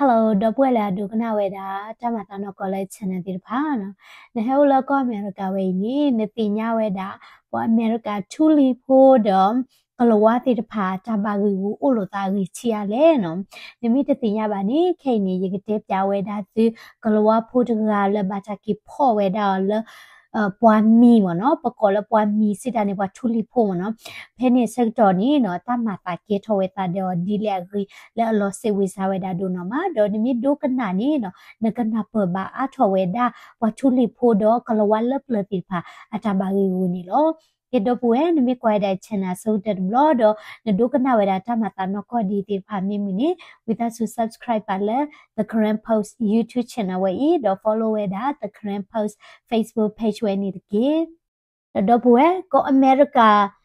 Hello ဒီပုၢ်ဝဲၢ်လၢအဒိကနၣ်ဝဲဒၣ် တၢ်မၤသးနီၢ်ကီၢ်လၢ channel သ့ၣ်တဖၣ်နီၤ, နဟဲအိၣ်လၢကီၢ်အမဲရကၤဝဲအံၤန့ၣ် နသ့ၣ်ညါဝဲဒၣ် ပှၤအမဲရကၤထူလံၤဖိဒီး ကလၤဝါသ့ၣ်တဖၣ် တၢ်ဘၣ်ဂံၢ်ဂူာ်အိၣ်လိာ်သးအဂ့ၢ်ဆံးအါလဲၣ်နီၤ. နမ့ၢ်တသ့ၣ်ညါဘၣ်န့ၣ် ခဲအံၤန့ၣ် ယကတဲပၠးဝဲဒၣ်သု ကလၤဝါဖိတဂၤလၢဘၣ်တၢ်က့ၤဖီၣ်ဝဲဒၣ်အီၤလၢ ပှၤမံၤမ့ၢ်နီၤ, ပကိးလၢပှၤမံၤစံးတၢ်န့ၣ် ပှၤထူလံၤဖိမ့ၢ်နီၤ. ဖဲန့ၣ်ဆၢကတီၢ်န့ၣ်နီၤ တၢ်မၤသးကဲထီၣ်ဝဲသးဒီးအီၤဒ်လဲၣ်အဂ့ၢ် လၢအလီၤစံးဝဲစါဝဲဒၣ်ဒိၣ်နီၢ်မး, ဒီးနမ့ၢ်ဒိကနၣ်န့ၣ်နီၤ နကနၢ်ပၢၢ်ဘၣ်အါထီၣ်ဝဲဒၣ် ပှၤထူလံၤဖိဒီးကလၤဝါလၢပျၢၤသ့ၣ်တဖၣ် အတၢ်ဘၣ်ဂံၢ်ဂူာ်န့ၣ်လီၤ. ကဲဒီပုၢ်ဝဲၢ် နမ့ၢ်ကွၢ်ဝဲဒၣ် channel အဆိကတၢၢ်တဘျီဒီး နဒိကနၣ်ဝဲဒၣ်တၢ်မၤသးနီၢ်ကီၢ်ဒ်သ့ၣ်တဖၣ်မ့ၢ်မုာ်န့ၣ် ဝံသးစူၤ subscribe ပာ်လၢ The Karen Post YouTube channel ဝဲအံၤ ဒီး follow ဝဲဒၣ် The Karen Post Facebook page ဝဲန့ၣ်တက့ၢ်. ဒီးဒီပုၢ်ဝဲၢ် ကီၢ်အမဲရကၤ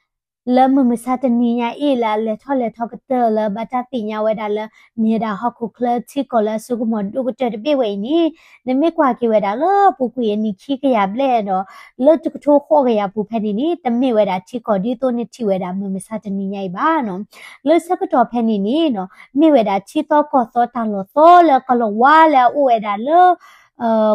လၢမုၢ်မဆါတနံၤညါအံၤလၢအလဲၤထီၣ်လဲၤထီကတၢၢ်လၢ ဘၣ်တၢ်သ့ၣ်ညါဝဲဒၣ်လၢ မ့ၢ်ဝဲဒၣ်ဟီၣ်ခိၣ်ချၢထံကီၢ်လၢအစိကမီၤဒိၣ်ကတၢၢ်တဘ့ၣ်ဝဲအံၤန့ၣ် နမ့ၢ်ကွၢ်က့ၤဝဲဒၣ်လၢပူၤကွံာ်အနံၣ်ခံကယၤဘျဲၣ်ဒီး လၢတကထိဃိးကယၤပူၤဖဲန့ၣ်န့ၣ် တမ့ၢ်ဝဲဒၣ်ထံကီၢ်ဒ်သိးနထံၣ်ဝဲဒၣ်မုၢ်မဆါတနံၤညါအံၤဘၣ်နီၤ. လၢဆၢကတီၢ်ဖဲန့ၣ်န့ၣ်နီၤ မ့ၢ်ဝဲဒၣ်ထံသီကီၢ်သီတၢ်လီၢ်သီလၢကလၤဝါလၢအအိၣ်ဝဲဒၣ်လၢ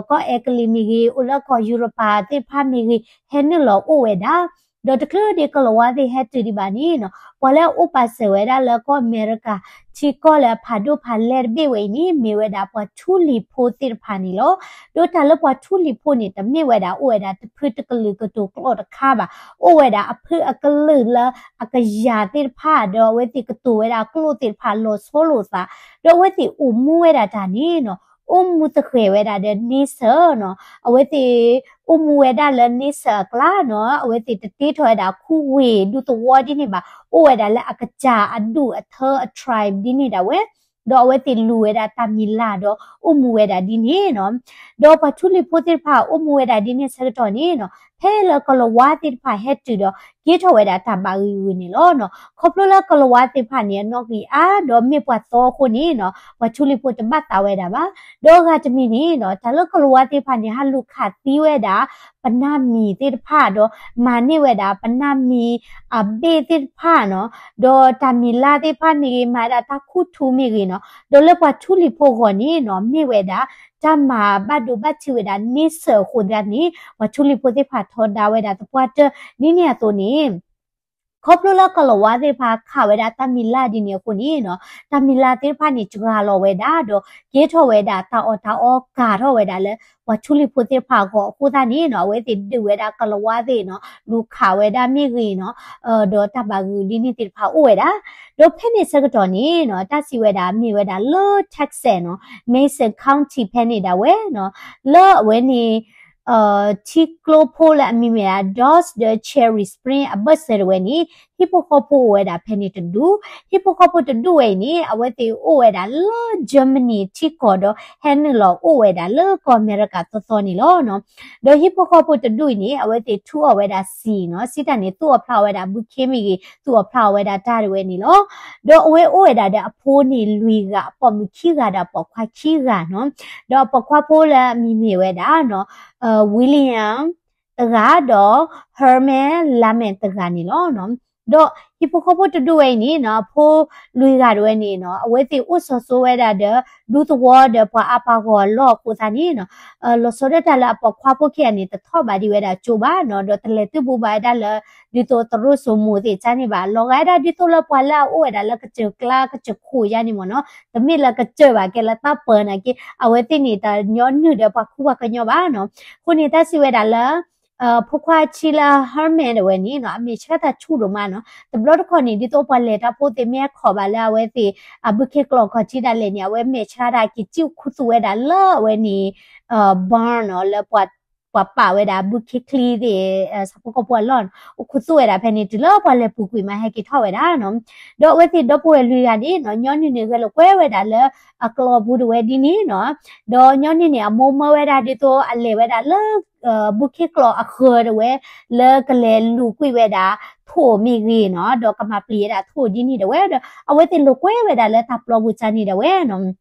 ကီၢ်အဲကလံးမ့ၢ်ဂ့ၤ, အိၣ်လၢကီၢ်ယူရပၤသ့ၣ်တဖၣ်မ့ၢ်ဂ့ၤ ဟဲနုာ်လီၤအိၣ်ဝဲဒၣ်, ဒီးတချုးဒံးကလၤဝါသ့ၣ်ဟဲတုၤဒံးဘၣ်န့ၣ်နီၤ ပှၤလၢအအိၣ်ပာ်စၢၤဝဲဒၣ်လၢကီၢ်အမဲရကၤ ထံကီၢ်လၢအဖးဒိၣ်ဖးလဲၢ်တဘ့ၣ်ဝဲအံၤန့ၣ် မ့ၢ်ဝဲဒၣ်ပှၤထူလံၤဖိသ့ၣ်တဖၣ်န့ၣ်လီၤ. ဒီးတၢ်လၢပှၤထူလံၤဖိန့ၣ် တမ့ၢ်ဝဲဒၣ်အိၣ်ဝဲဒၣ်တဖုတကလုာ်ကတိၤကျိာ်တခါဘၣ်, အိၣ်ဝဲဒၣ်အဖုအကလုာ်လၢအကယၤသ့ၣ်တဖၣ် ဒီးအဝဲသ့ၣ်ကတိၤဝဲဒၣ်ကျိာ်သ့ၣ်တဖၣ်လီၤဆီလိာ်သး, ဒီးအဝဲသ့ၣ်အိၣ်မူဝဲဒၣ်တၢ်န့ၣ်နီၤ အိၣ်မူသဃဲၤဝဲဒၣ်ဒီးန့ဆၢၣ်နီၤ, အဝဲသ့ၣ်အိၣ်မူဝဲဒၣ်လၢန့ဆၢၣ်အကျါနီၤ, အဝဲသ့ၣ်တတ့ထီၣ်ဝဲဒၣ်ခူဝ့ၢ်ဒူသဝီဒ်န့ၣ်ဘၣ်, အိၣ်ဝဲဒၣ်လၢအကစၢ်အဒူၣ်အထၢအ tribe ဒ်န့ၣ်ဒၣ်ဝဲ, ဒီးအဝဲသ့ၣ်လူၤဝဲဒၣ်တၢ်မံၤလၢ်ဒီးအိၣ်မူဝဲဒၣ်ဒ်န့ၣ်နီၤ. ဒီးပှၤထူလံၤဖိသ့ၣ်တဖၣ်အိၣ်မူဝဲဒၣ်ဒ်န့ၣ်ဆၢကတီၢ်န့ၣ်နီၤ ဖဲလၢကလၤဝါသ့ၣ်တဖၣ်ဟဲတုၤဒီး ကဲထီၣ်ဝဲဒၣ်တၢ်ဘၣ်ဂံၢ်ဂူာ်န့ၣ်လီၤနီၤ. ခီဖျိလၢကလၤဝါသ့ၣ်တဖၣ်န့ၣ် အနီၣ်ဂံၢ်အါ ဒီးမ့ၢ်ပှၤသီအဃိန့ၣ်နီၤ ပှၤထူလံၤဖိတဘၣ်သးဝဲဒၣ်ဘၣ်. ဒီးအဂၤတမံၤန့ၣ်နီၤ တၢ်လၢကလၤဝါသ့ၣ်တဖၣ်န့ၣ် ဟးလူၤခးသံဝဲဒၣ် ပနၢ်မံၤသ့ၣ်တဖၣ်ဒီး မၤန့ၢ်ဝဲဒၣ်ပနၢ်မံၤအဘ့ၣ်သ့ၣ်တဖၣ်နီၤ, ဒီးတၢ်မံၤလၢ်သ့ၣ်တဖၣ်မ့ၢ်ဂ့ၤ မၤဝဲဒၣ်တၢ်ခူၣ်ထူမ့ၢ်ဂ့ၤနီၤ, ဒီးလၢပှၤထူလံၤဖိအဂီၢ်န့ၣ်နီၤ မ့ၢ်ဝဲဒၣ် တၢ်မၤဘၣ်ဒိဘၣ်ထံးဝဲဒၣ်န့ဆၢၣ်အဃိသတးန့ၣ် ပှၤထူလံၤဖိသ့ၣ်တဖၣ်ထီဒါဝဲဒၣ်သပှၢ်တၢၢ် ဒ်န့ၣ်အသိးန့ၣ် ခီဖျိလၢကလၤဝါသ့ၣ်တဖၣ်ခးဝဲဒၣ်တၢ်မံၤလၢ်ဒ်န့ၣ်အဃိန့ၣ်နီၤ တၢ်မံၤလၢ်သ့ၣ်တဖၣ်န့ၣ် စှၤလီၤဝဲဒၣ်ဒီး ကဲထီၣ်ဝဲဒၣ်တၢ်အီၣ်တၢ်အီကၤထီၣ်ဝဲဒၣ်လၢ ပှၤထူလံၤဖိသ့ၣ်တဖၣ်အဂီၢ်အဃိသတးန့ၣ်နီၤ အဝဲသ့ၣ်ဒုးဝဲဒၣ်ကလၤဝါသ့ၣ်နီၤ လူၤခးဝဲဒၣ်မ့ၢ်ဂ့ၤနီၤ ဒီးတၢ်ဘၣ်ဂံၢ်ဒ်န့ၣ်သ့ၣ်တဖၣ်အိၣ်ဝဲဒၣ် ဒီးဖဲန့ၣ်ဆၢကတီၢ်န့ၣ်နီၤ တၢ်စံးဝဲဒၣ်မ့ၢ်ဝဲဒၣ်လၢ Texas နီၤ Mason County ဖဲန့ၣ်ဒၣ်ဝဲနီၤ လၢအဝဲန့ၣ် ထံကျိဖိလၢအမံၤမ့ၢ်ဒၣ် Dodge ဒီး Cherry Spring အဘၢၣ်စၢၤတဝဲန့ၣ် ဟံၣ်ဖိဃီဖိအိၣ်ဝဲဒၣ်ဖဲန့ၣ်တဒူၣ်, ဟံၣ်ဖိဃီဖိတဒူၣ်ဝဲအံၤန့ၣ် အဝဲသ့ၣ်အိၣ်ဝဲဒၣ်လၢ Germany ထံကီၢ်ဒီး ဟဲနုာ်လီၤအိၣ်ဝဲဒၣ်လၢကီၢ်အမဲရကၤသီသီန့ၣ်လီၤ. ဒီးဟံၣ်ဖိဃီဖိတဒူၣ်အံၤန့ၣ် အဝဲသ့ၣ်ထူအီၣ်ဝဲဒၣ်စံာ်နီၤ, စံးတၢ်န့ၣ် သူၣ်အီၣ်ဖျးအီၣ်ဝဲဒၣ်ဘုခ့မ့ၢ်ဂ့ၤ, သူၣ်အီၣ်ဖျးအီၣ်ဝဲဒၣ်တၢ်တဝဲန့ၣ်လီၤ. ဒီးအဝဲအိၣ်ဝဲဒၣ်ဒီးအဖိန့ၣ်လွံၢ်ဂၤ, အပိာ်မုၣ်ခံဂၤဒီးအပိာ်ခွါခံဂၤနီၤ. ဒီးအပိာ်ခွါဖိလၢအမံၤမ့ၢ်ဝဲဒၣ် William တဂၤဒီး Herman Lamont တဂၤန့ၣ်လီၤ. ဒီးဟံၣ်ဖိဃီဖိတဒူၣ်ဝဲအံၤန့ၣ်နီၤ, အဖိလွံၢ်ဂၤတဝဲန့ၣ်နီၤ, အဝဲသ့ၣ်အိၣ်စီၤစိဝဲဒၣ်ဒီး ဒူသဝီဒီးပှၤအါပှၤဂီၤအလီၢ်အဃိသတးန့ၣ်နီၤ, လီၤဆီဒၣ်တၢ်လၢအပိာ်ခွါဖိခံဂၤန့ၣ် တထီၣ်ဘးဒံးဝဲဒၣ်ကၠိဘၣ်နီၤ, ဒီးတလဲၤသုးဘူးဘၣ်ဝဲဒၣ်လၢ ဒ်သိးတရိၣ်စိမိၤသ့ၣ်ကန့ၣ်ဘၣ်, လီၤဂာ်ဝဲဒၣ်ဒ်သိးလၢပှၤလၢအအိၣ်ဝဲဒၣ်လၢကစၢၢ်ကျါကစၢၢ်ခိၣ်ယါန့ၣ်မ့ၢ်နီၤ, တမ့ၢ်လၢကစၢၢ်ဘၣ်ကဲလၢတၢ်ပၢၤနာ်က့, အဝဲသ့ၣ်န့ၣ် တညီနုၢ်ဒီးပှၤခူပှၤကညီဘၣ်နီၤ. အဃိန့ၣ် တၢ်စံးဝဲဒၣ်လၢ ဖိခွါဆံလၢ Herman တဝဲန့ၣ်နီၤ, အမဲာ်ဆှးတၢ်ဆူၣ်ဒိၣ်မးနီၤ. တဘျီတခီၣ်န့ၣ် ဒ်သိးပှၤလဲၤတၢ်ဖိသ့ၣ်မ့ၢ်အခီၣ်ဘၣ်လၢအဝဲသ့ၣ် အဘုခ့ကျိာ်ခီၣ်ထံးဒၣ်လဲာ်န့ၣ် အဝဲမဲာ်ဆှးတၢ်က့ၤစံၣ်ခူသူၣ်ဝဲဒၣ်လၢအဝဲန့ၣ် barn နီၤ, လၢပှၤ ပှၤပာ်ဝဲဒၣ်ဘုခ့ချံသ့ၣ် ဆၣ်ဖိကီၢ်ဖိအလီၢ်နီၤ, အိၣ်ခူသူၣ်ဝဲဒၣ်ဖဲန့ၣ် တုၤလၢပှၤလဲၤပူၤကွံာ်မးဟဲက့ၤထီၣ်ဝဲဒၣ်နီၤ. ဒီးအဝဲသ့ၣ်ဒီပုၢ်ဝဲၢ်လွံၢ်ဂၤန့ၣ်နီၤ, ညီနုၢ်န့ၣ် ဂဲၤလိာ်ကွဲဝဲဒၣ်လၢအကျီပူၤတဝဲဒ်န့ၣ်နီၤ. ဒီးညီနုၢ်န့ၣ် အမိၢ်မၢဝဲဒၣ်ဒ်သိးအလဲၤဝဲဒၣ်လၢ ဘုခ့ကျိာ်အဃၢၤတဝဲ လၢကလဲၤလူၤကွံာ်ဝဲဒၣ်ထိၣ်မ့ၢ်ဂ့ၤနီၤ, ဒီးကမၤပျံၤဝဲဒၣ်ထိၣ်ဒ်န့ၣ်တဝဲဒီး အဝဲသ့ၣ်လိာ်ကွဲဝဲဒၣ်လၢတၢ်ပျီပူၤကန့ၣ်တဝဲနီၤ.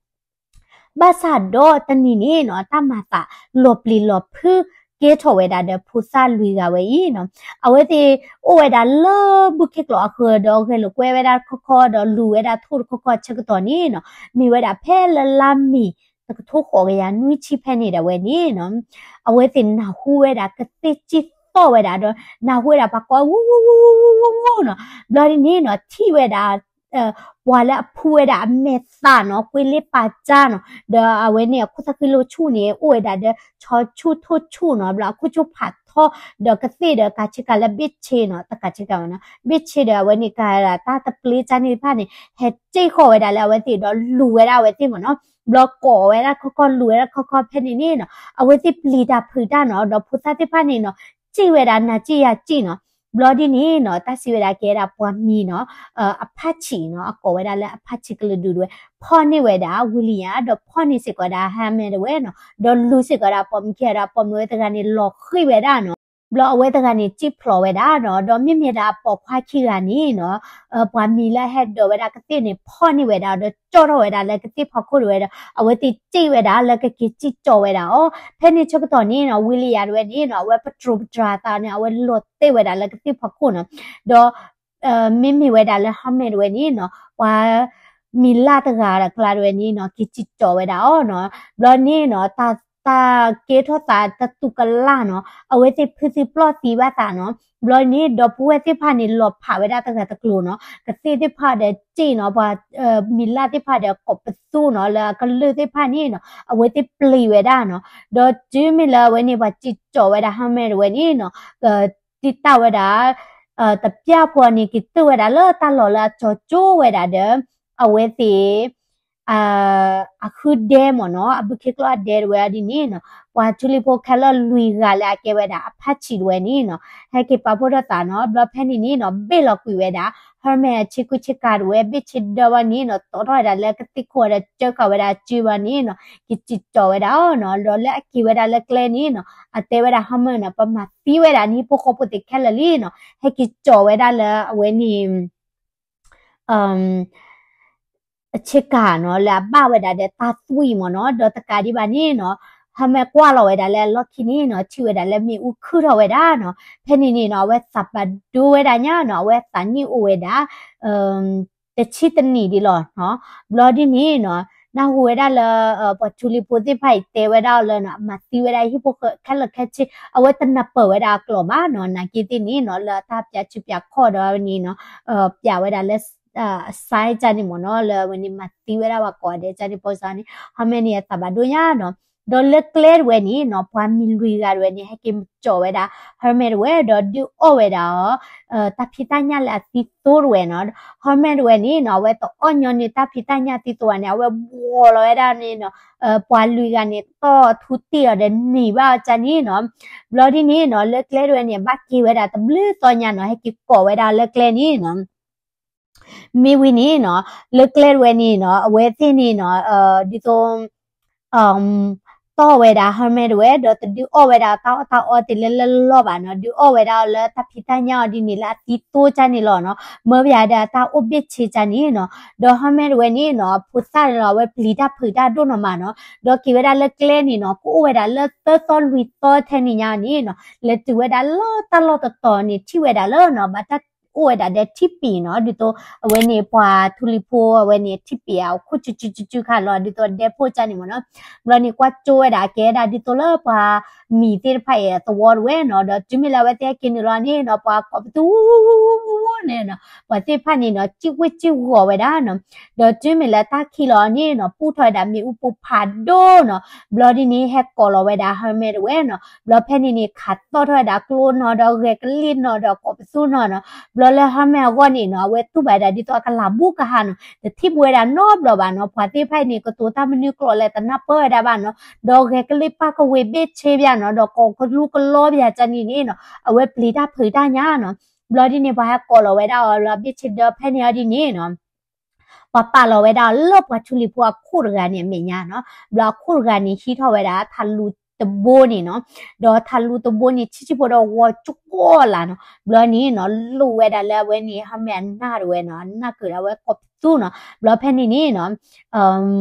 ဘၣ်ဆၣ်ဒီးတနံၤန့ၣ်နီၤ, တၢ်မၤသးလီၤပျံၤလီၤဖုး ကဲထီၣ်ဝဲဒၣ်ဒီးဖိသၣ်လွံၢ်ဂၤဝဲအံၤနီၤ. အဝဲသ့ၣ်အိၣ်ဝဲဒၣ်လၢဘုခ့ကျိာ်အဃၢၤဒီးဂဲၤလိာ်ကွဲဝဲဒၣ်တခီခီဒီးလူၤဝဲဒၣ်ထိၣ်တခီခီဆၢကတီၢ်န့ၣ်နီၤ, မ့ၢ်ဝဲဒၣ်ဖဲလၢလါမ့ၤ တကထိဃိးကယၤနွံဆံဖဲန့ၣ်ဒၣ်ဝဲန့ၣ်နီၤ, အဝဲသ့ၣ်နၢ်ဟူဝဲဒၣ်ကသ့ၣ်စံၣ်သီၣ်ဝဲဒၣ်ဒီး နၢ်ဟူဝဲဒၣ်ပှၤကိးဝူဝူဝူဝူနီၤ. ဘျီဒ်န့ၣ်နီၤ ထံၣ်ဝဲဒၣ် ပှၤလၢအဖှူဝဲဒၣ်အမဲာ်သၣ်နီၤ, ကွ့လ့ပာ်ကၠၢ်နီၤ, ဒီးအဝဲန့ၣ်အခိၣ်သၣ်ဃံလိာ်ဆူၣ်န့ၣ် အိၣ်ဝဲဒၣ်ဒီး ဆီဆူၣ်ထိၣ်ဆူၣ်နီၤ, ဘျီအခိၣ်ဆူၣ်ဖးထီ ဒီးကသ့ၣ်ဒီးကးဆ့ကၤလၢဘ့ၣ်ဆ့နီၤ, တကးဆ့ကၤနီၤ, ဘ့ၣ်ဆ့ဒီးအဝဲန့ၣ်ကးဒၣ်တၢ်တပျ့ကၢ်န့ၣ်တဖၣ်န့ၣ် ဟဲစ့ၣ်ဃီၣ်ဝဲဒၣ်လၢအဝဲသ့ၣ်ဒီးလူၤဝဲဒၣ်အဝဲသ့ၣ်မ့ၢ်နီၤ, ဘျီကိးဝဲဒၣ်ခီခီ လူၤဝဲဒၣ်ခီခီဖဲန့ၣ်န့ၣ်နီၤ, အဝဲသ့ၣ်ပျံၤတၢ်ဖုးတၢ်နီၤ, ဒီးဖိသၣ်သ့ၣ်တဖၣ်န့ၣ်နီၤ စံၣ်ဝဲဒၣ်နၤစံၣ်ယၤစံၣ်နီၤ. ဘျီဒ်န့ၣ်နီၤ တၢ်စံးဝဲဒၣ်ကဲဒၣ်ပှၤမံၤနီၤ, အဖးဆံးနီၤ, အကိးဝဲဒၣ်လၢအဖးဆံးကလုာ်ဒူၣ်ဒဝဲ, ဖီၣ်န့ၢ်ဝဲဒၣ် William ဒီးဖီၣ်န့ၢ်စ့ၢ်ကီးဒၣ် Herman ဒဝဲနီၤ, ဒီးလူၤစ့ၢ်ကီးဒၣ်ပိာ်မုၣ်ခံဂၤဒီး ပိာ်မုၣ်ဝဲတဂၤန့ၣ် လီၤဃံၣ်ဝဲဒၣ်နီၤ. ဘျီအဝဲတဂၤန့ၣ် စံၣ်ဖျိးဝဲဒၣ်နီၤ, ဒီးမ့မ့ၢ်ဒၣ်ပိာ်ခွါခံဂၤန့ၣ်နီၤ, ပှၤမံၤလၢအဟဲဒိးဝဲဒၣ်ကသ့ၣ်န့ၣ် ဖီၣ်န့ၢ်ဝဲဒၣ် ဒီးကသ့ၣ်ဖီခိၣ်ဒဝဲဒီး အဝဲသ့ၣ်စံၣ်ဝဲဒၣ်လၢကက့ၤစံၣ်ကၠီၤဝဲဒၣ်အီၤ. ဖဲန့ၣ်ဆၢကတီၢ်န့ၣ်နီၤ William ဒဝဲန့ၣ်နီၤ အဝဲပတြူာ်ပတြၢၤအသးန့ၣ် အဝဲလီၤတဲာ်ဝဲဒၣ်လၢကသ့ၣ်ဖီခိၣ်နီၤ, ဒီး မ့မ့ၢ်ဝဲဒၣ်လၢ Herman ဒဝဲန့ၣ်နီၤ ပှၤမံၤလၢ်တဂၤဒီးကျါဒဝဲန့ၣ်နီၤ က့ၤစံၣ်ကၠီၤဝဲဒၣ်အီၤနီၤ. ဘျီန့ၣ်နီၤ တၢ်ကဲထီၣ်သးတတူၢ်ကလာ်နီၤ, အဝဲသ့ၣ်ဖုသံပျီၢ်သံဘၣ်သးနီၤ. ဘျီန့ၣ် ဒီပုၢ်ဝဲၢ်သ့ၣ်တဖၣ်န့ၣ် လီၤဖးဝဲဒၣ်တဂၤတကျိၤနီၤ, ကသ့ၣ်သ့ၣ်တဖၣ်ဒီးစံၣ်နီၤ, ပှၤ မံၤလၢ်သ့ၣ်တဖၣ်ဒီးကိးပသူနီၤ, လၢအကလုၢ်သ့ၣ်တဖၣ်န့ၣ်နီၤ အဝဲသ့ၣ်ပျံၤဝဲဒၣ်နီၤ. ဒီးတုၤမ့ၢ်လၢအဝဲန့ၣ် ပှၤစံၣ်ကၠီၤဝဲဒၣ် Herman ဒဝဲန့ၣ်နီၤ တံာ်တာ်ဝဲဒၣ် တပျၢ်ဖိန့ၣ် က့ၤတုၤဝဲဒၣ်လၢတၢ်လီၢ်လၢအကၠီၤကၠိဝဲဒၣ်ဒီး အဝဲသ့ၣ် အဃုဒဲမ့ၢ်နီၤ, အဘုခ့ကျိာ်အဒဲတဝဲအီၤဒ်န့ၣ်နီၤ, ပှၤထူလံၤဖိခဲလၢာ်လွံၢ်ဂၤလၢအကဲဝဲဒၣ်အဖးဆံးတဝဲန့ၣ်နီၤ ဟဲက့ၤပာ်ဖှိၣ်ထီၣ်သးနီၤ. ဘျီဖဲန့ၣ်န့ၣ်နီၤ ဘ့ၣ်လီၤကွံာ်ဝဲဒၣ် Herman အဆ့ကူဆ့ကၤတဝဲ ဘ့ၣ်ဆ့ဒၢဘၣ်န့ၣ်နီၤ တီထီၣ်ဝဲဒၣ်လၢကသ့ၣ်ခိၣ်ဒီး ကၢဃာ်ဝဲဒၣ်စုဘၣ်န့ၣ်နီၤ က့ၤစံၣ်ကၠီၤဝဲဒၣ်အီၤနီၤ. ဒီးလၢအက့ၤဝဲဒၣ်လၢကျဲန့ၣ်နီၤ အတဲဝဲဒၣ် Herman နီၤ ပမၤသံဝဲဒၣ်နဟံၣ်ဖိဃီဖိသ့ၣ်ခဲလၢာ်လံနီၤ, ဟဲက့ၤကၠီၤဝဲဒၣ်လၢအဝဲန့ၣ် အဆ့ကၤနီၤ လၢအဘၣ်ဝဲဒၣ်ဒီးတၢ်သွံၣ်မ့ၢ်နီၤ, ဒီးတကးဒံးဘၣ်န့ၣ်နီၤ ဟဲမ့ၢ်ကွၢ်လီၤဝဲဒၣ်လၢအလီၢ်ခံန့ၣ်နီၤ ထံၣ်ဝဲဒၣ်လၢမ့ၣ်အူခုၣ်ထီၣ်ဝဲဒၣ်နီၤ, ဖဲန့ၣ်န့ၣ်နီၤ အဝဲသးဘၣ်ဒိဝဲဒၣ်ညါနီၤ, အဝဲသးနံၣ်အိၣ်ဝဲဒၣ် တဆံတနံၣ်ဒံးလီၤနီၤ. ဘျီဒ်န့ၣ်နီၤ နၢ်ဟူဝဲဒၣ်လၢ ပှၤထူလံၤဖိသ့ၣ်တဖၣ်အံၤတဲဝဲဒၣ်အီၤလၢနီၤ အမၤသံဝဲဒၣ်ဟံၣ်ဖိဃီခဲလၢာ်ခဲဆ့ အဝဲတနၢ်ပၢၢ်ဝဲဒၣ်အကျိာ်ဘၣ်နီၤ, နာ်က့သ့ၣ်န့ၣ်နီၤ လၢတၢ်ပၠးစုပၠးခီၣ်ဒီးန့ၣ်နီၤ ပၠးဝဲဒၣ်လၢ အစဲကၢ်န့ၣ်မ့ၢ်နီၤ လၢအဝဲန့ၣ်မၤသံဝဲဒၣ်ပှၤကိးဂၤဒဲးကၢ်န့ၣ် ပိစါန့ၣ် ဟီမ့ၢ်န့ၣ်အသးဘၣ်ဒိညါနီၤ. ဒီးလၢကျဲတဝဲန့ၣ်နီၤ ပှၤမံၤလွံၢ်ဂၤတဝဲန့ၣ် ဟဲက့ၤကၠီၤဝဲဒၣ် ဟီမ့ၢ်တဝဲ ဒီးဒုးအီၣ်ဝဲဒၣ်အီၤ တၢ်ဖံးတၢ်ညၣ်လၢအသံသိတဝဲနီၤ. ဟီမ့ၢ်တဝဲန့ၣ်နီၤ အဝဲတအီၣ်ညီနုၢ်တၢ်ဖံးတၢ်ညၣ်သံသိဘၣ်န့ၣ် အဝဲဘှီလီၤဝဲဒၣ်န့ၣ်နီၤ ပှၤလွံၢ်ဂၤန့ၣ် တီၢ်ထူတ့ၢ်အီၤဒီးန့ၢ်ဘၣ်အီၤကၢ်န့ၣ်နီၤ. ဘျီဒ်န့ၣ်နီၤ လၢကျဲတဝဲန့ၣ် ဘၣ်က့ၤဝဲဒၣ်တဘျုးသီညါနီၤ ဟဲက့ၤကိးဝဲဒၣ်လၢကျဲန့ၣ်နီၤ မ့ၢ်ဝံၤန့ၣ်နီၤ လၢကျဲတဝဲန့ၣ်နီၤ အဝဲသ့ၣ်န့ၣ်နီၤ ဒ်သိး တီၢ်ဝဲဒၣ်ဟီမ့ၢ်တဝဲ ဒီးတဒုးအီၣ်ဝဲဒၣ်တၢ်အီၣ်တၢ်အီသ့ၣ်လၢလၢလီၢ်ဘၣ်နီၤ, ဒုးအီၣ်ဝဲဒၣ်အီၤလၢတၢ်ဖံးတၢ်ညၣ်အီၤဒ်န့ၣ်လၢအသံသိကၢ်န့ၣ်လီၤနီၤ, မၢပယၤဒီးတၢ်အိၣ်ဘ့ၣ်ဆ့ကၢ်န့ၣ်နီၤ, ဒီးဟီမ့ၢ်တဝဲန့ၣ်နီၤ ဖိသၣ်လီၤ အဝဲပျံၤတၢ်ဖုးတၢ်ဒိၣ်နီၢ်မးနီၤ, ဒီးက့ၤဝဲဒၣ်လၢကျဲန့ၣ်နီၤ ကအိၣ်ဝဲဒၣ်လၢသၢသီလွံၢ်သီထဲန့ၣ်ညါန့ၣ်နီၤ လဲၤတုၤဝဲဒၣ်လၢတၢ်လီၢ်တတီၤန့ၣ် ထံၣ်ဝဲဒၣ်လၢနီၤ ဘၣ်တၢ်အိၣ်ဝဲဒၣ်ဒီးထံပံၤနီၤ, ဒ်သိးအဝဲန့ၣ်ပှၤထူလံၤဖိအဝဲန့ၣ် ထံပံၤအခိၣ်စုစုစုစုခါလီၤ ဒ်သိးဒဲဖိကၢ်န့ၣ်မ့ၢ်နီၤ, ဘျီန့ၣ်ကွၢ်ကၠိဝဲဒၣ်ကဲဒၣ်ဒ်သိးလၢပှၤ မံၤသ့ၣ်တဖၣ်အံၤသဝီတဝဲနီၤ, ဒီးတုၤမ့ၢ်လၢအဝဲသ့ၣ်ဟဲက့ၤနုာ်လီၤန့ၣ်နီၤ ပှၤကိးပသူဝူဝူဝူဝူန့ၣ်နီၤ ပှၤသ့ၣ်တဖၣ်န့ၣ်နီၤ စံၣ်ဝ့ၣ်စံၣ်ဂီၤဝဲဒၣ်နီၤ, ဒီးတုၤမ့ၢ်လၢတၢ်ခံးလီၤန့ၣ်နီၤ ပူၣ်ထီၣ်ဝဲဒၣ်မ့ၣ်အူပူၤဖးဒိၣ်နီၤ, ဘျီဒ်န့ၣ် ဟဲကိးလီၤဝဲဒၣ် ဟီမ့ၢ်တဝဲနီၤ, ဘျီဖဲန့ၣ်န့ၣ် ခးသီၣ်ထီၣ်ဝဲဒၣ်ကျိနီၤ ဒီးဂဲၤကလံၣ်နီၤ ဒီးကိးပသူနီၤနီၤ, ဘျီလၢဟီမ့ၢ်အဂီၢ်န့ၣ်နီၤ အဝဲတူၢ်ဘၣ်ဒၣ်ဒ်သိးအကလၤဘူၣ်ကဟါနီၤ တထံၣ်ဘၣ်ဝဲဒၣ်နီတဘျီဘၣ်နီၤ, ပှၤသ့ၣ်တဖၣ်အံၤန့ၣ် ကတိၤတၢ်မနုၤကျိာ်လဲၣ် တနၢ်ပၢၢ်ဝဲဒၣ်ဘၣ်နီၤ, ဒီးဂဲၤကလံၣ်ပၢ်ကဝ့ၤဘ့ၣ်ဆ့ဘၣ်နီၤ ဒီးကိးကလူကလီဘၣ်ကၢ်န့ၣ်န့ၣ်နီၤ အဝဲပျံၤတၢ်ဖုးတၢ်ညါနီၤ, ဘျီဒ်န့ၣ် ပှၤဟဲကိးလီၤဝဲဒၣ်အီၤလၢဘ့ၣ်ဆ့ဒၢဖဲန့ၣ်အီၤဒ်န့ၣ်နီၤ ပှၤပာ်လီၤဝဲဒၣ်လၢပှၤထူလံၤဖိအခိၣ်တဂၤန့ၣ်အမဲာ်ညါနီၤ, ဘျီအခိၣ်တဂၤန့ၣ် ဟံးထီၣ်ဝဲဒၣ်ထးလူတဘိန့ၣ်နီၤ, ဒီးထးလူတဘိန့ၣ် ဆံးဆံးဖိဒီးဝီကၠီလၢ်နီၤ, ဘျီန့ၣ်နီၤ လိၣ်ဝဲဒၣ်လၢအဝဲန့ၣ် ဟီမ့ၢ်အနၢ်တဝဲနီၤ, အနၢ်ကဒၣ်ဝဲကိးပသူနီၤ, ဘျီဖဲန့ၣ်န့ၣ်နီၤ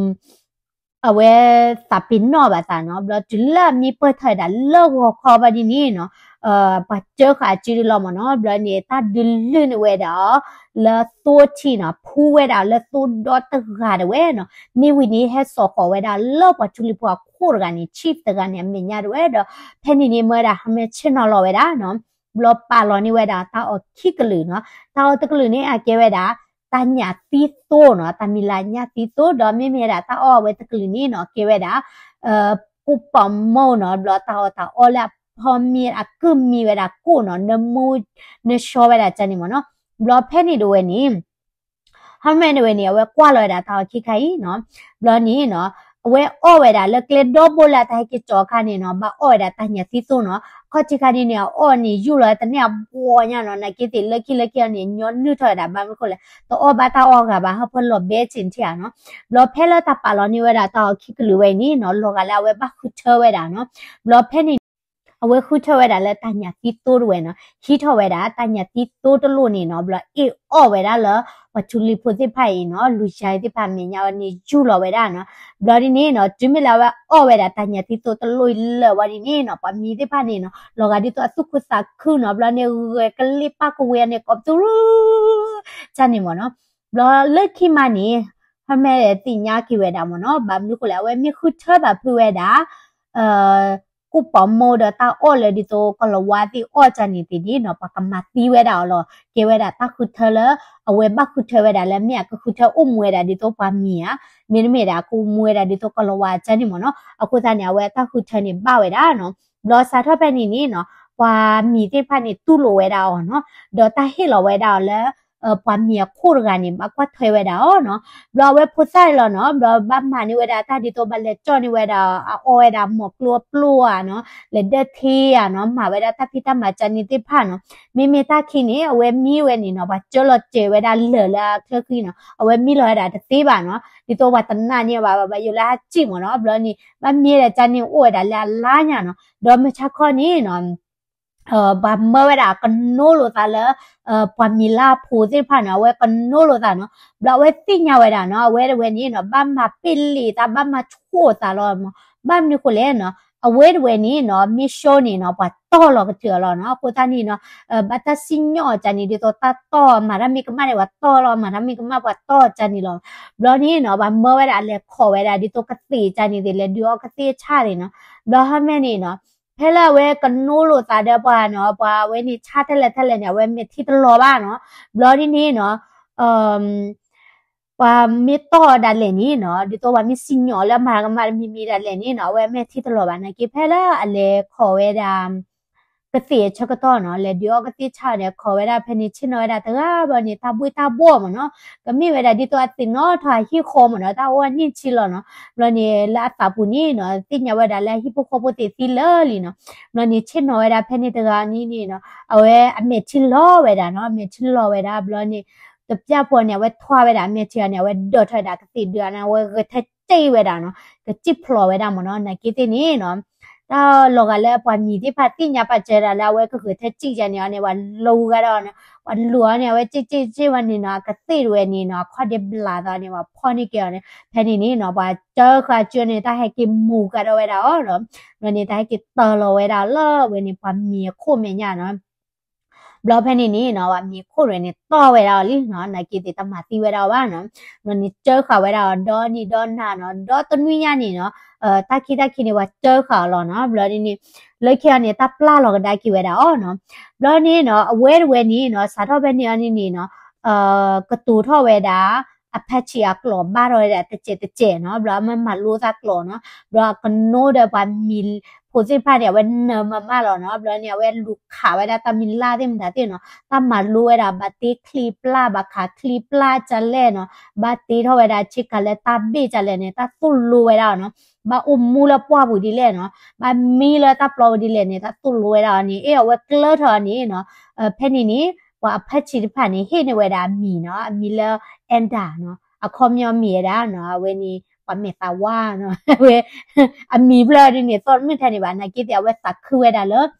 အဝဲသးပ့ၤနီၣ်ဘၣ်သးနီၤ, ဘျီတုၤလၢအမံပၢၢ်ထီၣ်ဝဲဒၣ်လၢဂီၤခီဘၣ်ဒ်န့ၣ်နီၤ, ပှၤစၢဃာ်အစုဒ်လီၤမ့ၢ်နီၤ, ဘျီန့ၣ် တၢ်ဒုးလုၢ်န့ၢ်ဝဲဒၣ်အီၤ လၢသိထံနီၤ, ဖှူဝဲဒၣ်လၢသိဒီတဂၤတဝဲနီၤ, မ့ၢ်ဝံၤန့ၣ် ဟဲစိာ်ဃီၤဝဲဒၣ်လၢပှၤထူလံၤဖိအခိၣ်တဂၤန့ၣ် chief တဂၤန့ၣ် အမဲာ်ညါတဝဲဒီး ဖဲန့ၣ်န့ၣ် မၢဝဲဒၣ်ဟဲမဲာ်ဆ့ၣ်နီၤလီၤဝဲဒၣ်နီၤ, ဘျီပာ်လီၤန့ၢ်ဝဲဒၣ်တၢ်အီၣ်ခံကလုာ်နီၤ, တၢ်အီၣ်တကလုာ်န့ၣ် အကဲဝဲဒၣ် တၢ်ညၣ်သံသိနီၤ, တၢ်မံၤလၢညၣ်သံသိ, ဒီးမ့မ့ၢ်ဝဲဒၣ်တၢ်အီၣ်အဝဲတကလုာ်န့ၣ်နီၤ, ကဲဝဲဒၣ် ကိၣ်ပီးမိၢ်နီၤ, ဘျီတၢ်အီၣ်တၢ်အီလၢအဖီမ့ၢ်အကုၢ်မံဝဲဒၣ်ကိၣ်နီၤ, နၢမူ နၢဆှီဝဲဒၣ်ကန့ၣ်မ့ၢ်နီၤ, ဘျီဖဲန့ၣ်တဝဲန့ၣ် ဟီမ့ၢ်န့ၣ်ဝဲန့ၣ် အဝဲကွၢ်လီၤဝဲဒၣ်တၢ်အီၣ်ခံခါအံၤနီၤ, ဘျီန့ၣ်နီၤ, အဝဲအီၣ်ဝဲဒၣ်လၢကျဲဒီဘိလၢတၢ်ဟဲက့ၤကၠီအခါန့ၣ်နီၤ, ဘၣ်အီၣ်ဝဲဒၣ်တၢ်ညၣ်သံသိနီၤ, ခီၣ်ထံးခါန့ၣ်န့ၣ် အအီၣ်န့ၣ် ယူၢ်လီၤတန့ၢ်အဘှီညါနီၤ, နာ်က့သ့ၣ်လၢခံလၢခံအီၤန့ၣ် ညီနုၢ်ထီၣ်ဝဲဒၣ်ဘၣ်မနုၤဃိလဲၣ်, တအီၣ်ဘၣ်တၢ်အီၣ်ဂၤဘၣ် ဟၢဖၢလီၤဘဲစ့ၣ်ထံဧါနီၤ, ဘျီဖဲလၢတၢ်ပာ်လီၤန့ၢ်ဝဲဒၣ်တၢ်အီၣ်ခံကလုာ်ဝဲအံၤန့ၣ်နီၤ, လီၤဂာ်လၢအဝဲဘၣ်ဃုထၢဝဲဒၣ်နီၤ, ဘျီဖဲန့ၣ် အဝဲဃုထၢဝဲဒၣ်လၢတၢ်ညၣ်သံသိတဝဲနီၤ, ဟံးထီၣ်ဝဲဒၣ်တၢ်ညၣ်သံသိတလိၣ်န့ၣ်နီၤ, ဘျီအ့ၣ်အီၣ်ဝဲဒၣ်လၢ ပှၤထူလံၤဖိသ့ၣ်တဖၣ်အံၤနီၤ, လူၤယၤသ့ၣ်တဖၣ်အမဲာ်ညါဝဲန့ၣ် ယူၢ်လီၤဝဲဒၣ်နီၤ, ဘျီဒ်န့ၣ်နီၤ, တုၤမ့ၢ်လၢအဝဲအီၣ်ဝဲဒၣ်တၢ်ညၣ်သံသိတလိၣ်အံၤလၢာ်ဝဲဒ်န့ၣ်နီၤ, ပှၤမံၤသ့ၣ်တဖၣ်န့ၣ်နီၤ, လီၤဂာ်ဒ်သိးအသူၣ်ခုသးခုနီၤ, ဘျီန့ၣ်ဂဲၤကလ့ၣ်ပၢ်ကဝ့ၤန့ၣ် ကိးပသူ ကန့ၣ်မ့ၢ်နီၤ, ဘျီလၢခံမးန့ၣ် ဟီမ့ၢ်သ့ၣ်ညါက့ၤဝဲဒၣ်မ့ၢ်နီၤ, ဘၣ်မနုၤဃိလဲၣ် အဝဲမ့ၢ်ဃုထၢဘၣ်ဖုးဝဲဒၣ် ကိၣ်ပီးမိၢ်ဒီးတၢ်အီၣ်လၢဒ်သိးကီၤလၤဝါသ့ၣ်အီၣ်ကန့ၣ်သ့ၣ်န့ၣ်နီၤ, ပှၤကမၤသံဝဲဒၣ်အီၤလီၤ, ကဲဝဲဒၣ်တၢ်ဃုထၢလၢ အဝဲဘၣ်ဃုထၢဝဲဒၣ်လၢမ့ၢ်အကဃုထၢအိၣ်မူဝဲဒၣ်ဒ်သိးပှၤမံၤဧါ, မ့တမ့ၢ်ဒၣ်ကအိၣ်မူဝဲဒၣ်ဒ်သိးကီၤလၤဝါကန့ၣ်မ့ၢ်နီၤ, အဃိသတးန့ၣ် အဝဲတၢ်ဃုထၢန့ၣ်ဘၣ်ဝဲဒၣ်နီၤ, ဘျီစးထီၣ်ဖဲန့ၣ်န့ၣ်နီၤ, ပှၤမံၤသ့ၣ်တဖၣ်န့ၣ်တူၢ်လိာ်ဝဲဒၣ်အီၤနီၤ, ဒီးတၢ်ဟ့ၣ်လီၤဝဲဒၣ်အီၤလၢ ပှၤမံၤအခိၣ်တဂၤန့ၣ် ဘၣ်ကွၢ်ထွဲဝဲဒၣ်အီၤနီၤ, ဘျီအဝဲဖိသၣ်လီၤနီၤ, ဘျီဘၣ်မၤန့ၢ်ဝဲဒၣ်တၢ်ဒ်သိးဘၣ်လဲၤကၠီၣ်န့ၢ်ဝဲဒၣ် အအီၣ်ဝဲဒၣ်မိၢ်ကျိအပျိဧါနီၤ, လဲၤဒၢၣ်ထ့ဧါနီၤ, မၤဝဲဒၣ်တၢ်ဖံးတၢ်မၤကန့ၣ်သ့ၣ်တဖၣ်နီၤ, မ့မ့ၢ်တၢ်ခံန့ၣ် အဝဲမံဝဲန့ၣ်နီၤ, ပှၤကၢလီၤစဲၤဝဲဒၣ်လၢာ်လၢအချၢဃံနီၤ, အဝဲမံလီၤဝဲဒၣ်တသ့ဘၣ်နီၤ, ဒ်သိးပှၤတနာ်န့ၢ်ဘၣ် ဘၣ်ယိၣ်လၢဟးစံၣ်မ့ၢ်နီၤ, ဘျီန့ၣ် ဘၣ်မံဝဲဒၣ်ကန့ၣ်အိၣ်ဝဲဒၣ်လၢအလါညါနီၤ, ဒီးမုၢ်ဆါခီန့ၣ်နီၤ ပှၤမၢဝဲဒၣ်ကနိလိာ်သးလၢ ပှၤမံၤလၢအဖိသ့ၣ်တဖၣ်နီၤ, အဝဲကနိလိာ်သးနီၤ, ဘျီအဝဲသ့ၣ်ညါဝဲဒၣ်နီၤ, အဝဲတဝဲန့ၣ်နီၤ ဘၣ်မၤပ့ၢ်လံာ်သး ဘၣ်မၤဆှိၣ်သးလီၤမး, ဘၣ်မနုၤဃိလဲၣ်နီၤ, အဝဲတဝဲန့ၣ်နီၤ မ့ၢ်ဆိန့ၣ်နီၤ ပှၤတီၢ်လီၤကတၢၢ်အီၤလီၤနီၤ, အဃိသတးန့ၣ်နီၤ ဘၣ်တၢ်စံၣ်ညီၣ်အီၤကန့ၣ် ဒ်သိးတၢ်တီၢ် မၤတၢ်မ့ၢ်ကမၣ်န့ၣ် ပှၤတီၢ်လီၤ, မၤတၢ်မ့ၢ်ကမၣ်ပှၤတီၢ်ကန့ၣ်လီၤ, ဘျီန့ၣ်နီၤ ပှၤမၢဝဲဒၣ်လဲၤခိးဝဲဒၣ် ဒ်သိးကသ့ၣ်ကန့ၣ်သ့ၣ် လဲၤဒုးအီကသ့ၣ်ဆၣ်န့ၣ်နီၤ, ဘျီဟီမ့ၢ်န့ၣ်နီၤ ဖဲလၢအဝဲကနိလိာ်သးဒီးပှၤနီၤ, ပှၤဝဲန့ၣ်ဆၣ်ထဲလဲၣ်ထဲလဲၣ်န့ၣ် အဝဲမဲာ်ထံတလီၤဘၣ်နီၤ, ဘျီဒ်န့ၣ်နီၤ ပှၤမ့ၢ်တီၢ်ဒၣ်လဲာ်န့ၣ်နီၤ, ဒ်သိးပှၤမ့ၢ်စံၣ်ညီၣ်လၢမၤကမၣ်တမံၤမံၤဒၣ်လဲာ်န့ၣ်နီၤ, အဝဲမဲာ်ထံတလီၤဘၣ်နာ်က့ ဖဲလၢအလဲၤခိးဝဲဒၣ် ကသ့ၣ်အဆၢကတီၢ်နီၤ, လဲၤဒုးအီကသ့ၣ်ဆၣ်န့ၣ် ခိးဝဲဒၣ်ဖဲန့ၣ် ဆ့ၣ်နီၤဝဲဒၣ်တဂၤဘျီန့ၣ် တၢ်ဘှ့ၣ်တၢ်ဘှီၣ်မ့ၢ်နီၤ, ကမ့ၢ်ဝဲဒၣ်ဒ်သိးအသ့ၣ်နီၣ်ထီၣ်အဟံၣ်ဃီမ့ၢ်နီၤ, တၢ်အိၣ်အနံၣ်ဆံလီၤနီၤ, ဘျီန့ၣ် လၢအသးပူၤန့ၣ်နီၤ သ့ၣ်ညါဝဲဒၣ်လၢအဟံၣ်ဖိဃီဖိသ့ၣ်သံလၢာ်လံနီၤ, ဘျီန့ၣ် ဆ့ၣ်နီၤဝဲဒၣ်ဖဲန့ၣ်တဂၤန့ၣ်န့ၣ်နီၤ, အဝဲအမဲာ်ထံလီၤဝဲဒၣ်နီၤ, အမဲာ်ထံလီၤဝဲဒၣ် ဘျီန့ၣ် တပျၢ်ဖိန့ၣ် အဝဲထွါဝဲဒၣ်အမဲာ်ထံအီၤန့ၣ် အဝဲဒိးထီၣ်ဝဲဒၣ်ကသ့ၣ်ဒုးအီၤန့ၣ် အဝဲဂဲၤထၢၣ်စံၣ်ဝဲဒၣ်နီၤ, ကစံၣ်ဖျိးဝဲဒၣ်မ့ၢ်နီၤ, နာ်က့သ့ၣ်န့ၣ်နီၤ တၢ်လီၤဂာ်လၢပှၤမံၤသ့ၣ်တဖၣ်သ့ၣ်ညါပာ်စၢၤဒၣ်လၢအဝဲကဂဲၤထၢၣ်စံၣ်ယါန့ၣ်အီၤန့ၣ် ပှၤလူၤဂၤဒီးနီၤ, ပှၤလူၤအီၤန့ၣ် အဝဲစံၣ်စံၣ်စံၣ်ဝဲန့ၣ်နီၤ, အကသ့ၣ်တဝဲန့ၣ်နီၤ အခီၣ်ဒ့ဘျးသးန့ၣ် ပှၤဖီၣ်န့ၢ်က့ၤအီၤန့ၣ် ဖဲန့ၣ်န့ၣ်နီၤ ပှၤစၢဃာ်စၢန့ၣ် တၢ်ဟဲက့ၤမူၤကဒီးဝဲဒၣ်အီၤနီၤ, ဘျီန့ၣ် တၢ်ဟဲက့ၤတၢ်လီၤဝဲဒၣ်လၢအဝဲန့ၣ် ပှၤမံၤအခိၣ်မဲာ်ညါနီၤ ဘျီဖဲန့ၣ်န့ၣ်နီၤ ပှၤမံၤခိၣ်တဝဲန့ၣ် တီၢ်ဝဲဒၣ်အီၤလံနီၤ, နာ်က့သ့ၣ်တမၤသံဝဲဒၣ်အီၤဘၣ်နီၤ, ဘျီန့ၣ် စၢဃာ်ဝဲဒၣ်အီၤ ဒီနံၣ်ဒီနၤနီၤ, ဒီတနွံညါန့ၣ်နီၤ, တၢ်ခံတၢ်ခံန့ၣ် ပှၤစၢဃာ်အီၤလီၤနီၤ, ဘျီန့ၣ် လၢခံအီၤန့ၣ် တၢ်ပျၢ်လီၤကဒါက့ၤဝဲဒၣ်အီၤနီၤ, ဘျီန့ၣ်နီၤ အဝဲတဝဲန့ၣ်နီၤ စးထီၣ်ဖဲန့ၣ်အီၤန့ၣ်န့ၣ်နီၤ ကတိၤထီၣ်ဝဲဒၣ် အဖါဆံးအကျိာ်ဘၣ်ထီၣ်ဝဲဒၣ်တစဲးတစဲးနီၤ, ဘျီအမ့ၢ်မၤလိသးကျိာ်နီၤ, ဘျီအကနိဒီးပှၤမံၤဖိသ့ၣ်တဖၣ်န့ၣ် အဝဲနၢၤမၤမၣ်လီၤနီၤ, ဘျီန့ၣ် အဝဲလူၤခးဝဲဒၣ်တၢ်မံၤလၢ်သ့ၣ်မတၤသ့ၣ်နီၤ, တၢ်မၤလိဝဲဒၣ် ဘၣ်တ့ချံပျၢ် ဘၣ်ခးချံပျၢ်ကလဲၣ်နီၤ, ဘၣ်တ့ထီၣ်ဝဲဒၣ်ဆ့ကၤလၢတၢ်ဘ့ၣ်ကလဲၣ်န့ၣ် တၢ်သိၣ်လိဝဲဒၣ်နီၤ, ဘၣ်အိၣ်မူလၢပှၢ်ပူၤဒ်လဲၣ်နီၤ, ဘၣ်မံလၢတၢ်ပျီပူၤဒ်လဲၣ်န့ၣ် တၢ်သိၣ်လိဝဲဒၣ်အီၤန့ၣ် အဲၣ်အဝဲကျၢထီၣ်အီၤန့ၣ်နီၤ, ဖဲန့ၣ်န့ၣ် ပှၤအဖါဆံးတဖၣ်န့ၣ် ဟ့ၣ်န့ၢ်ဝဲဒၣ်အမံၤနီၤ, အမံၤလၢ Anda နီၤ, အခီပညီမံၤဝဲဒၣ်နီၤ, အဝဲန့ၣ် ပှၤမဲာ်သးဝါနီၤ, အဝဲ အမံၤဖျၢၣ်ဒ်န့ၣ် သီၣ်တမုၢ်ထဲန့ၣ်ဘၣ်, နာ်က့သ့ၣ် အဝဲသးခုဝဲဒၣ်လၢ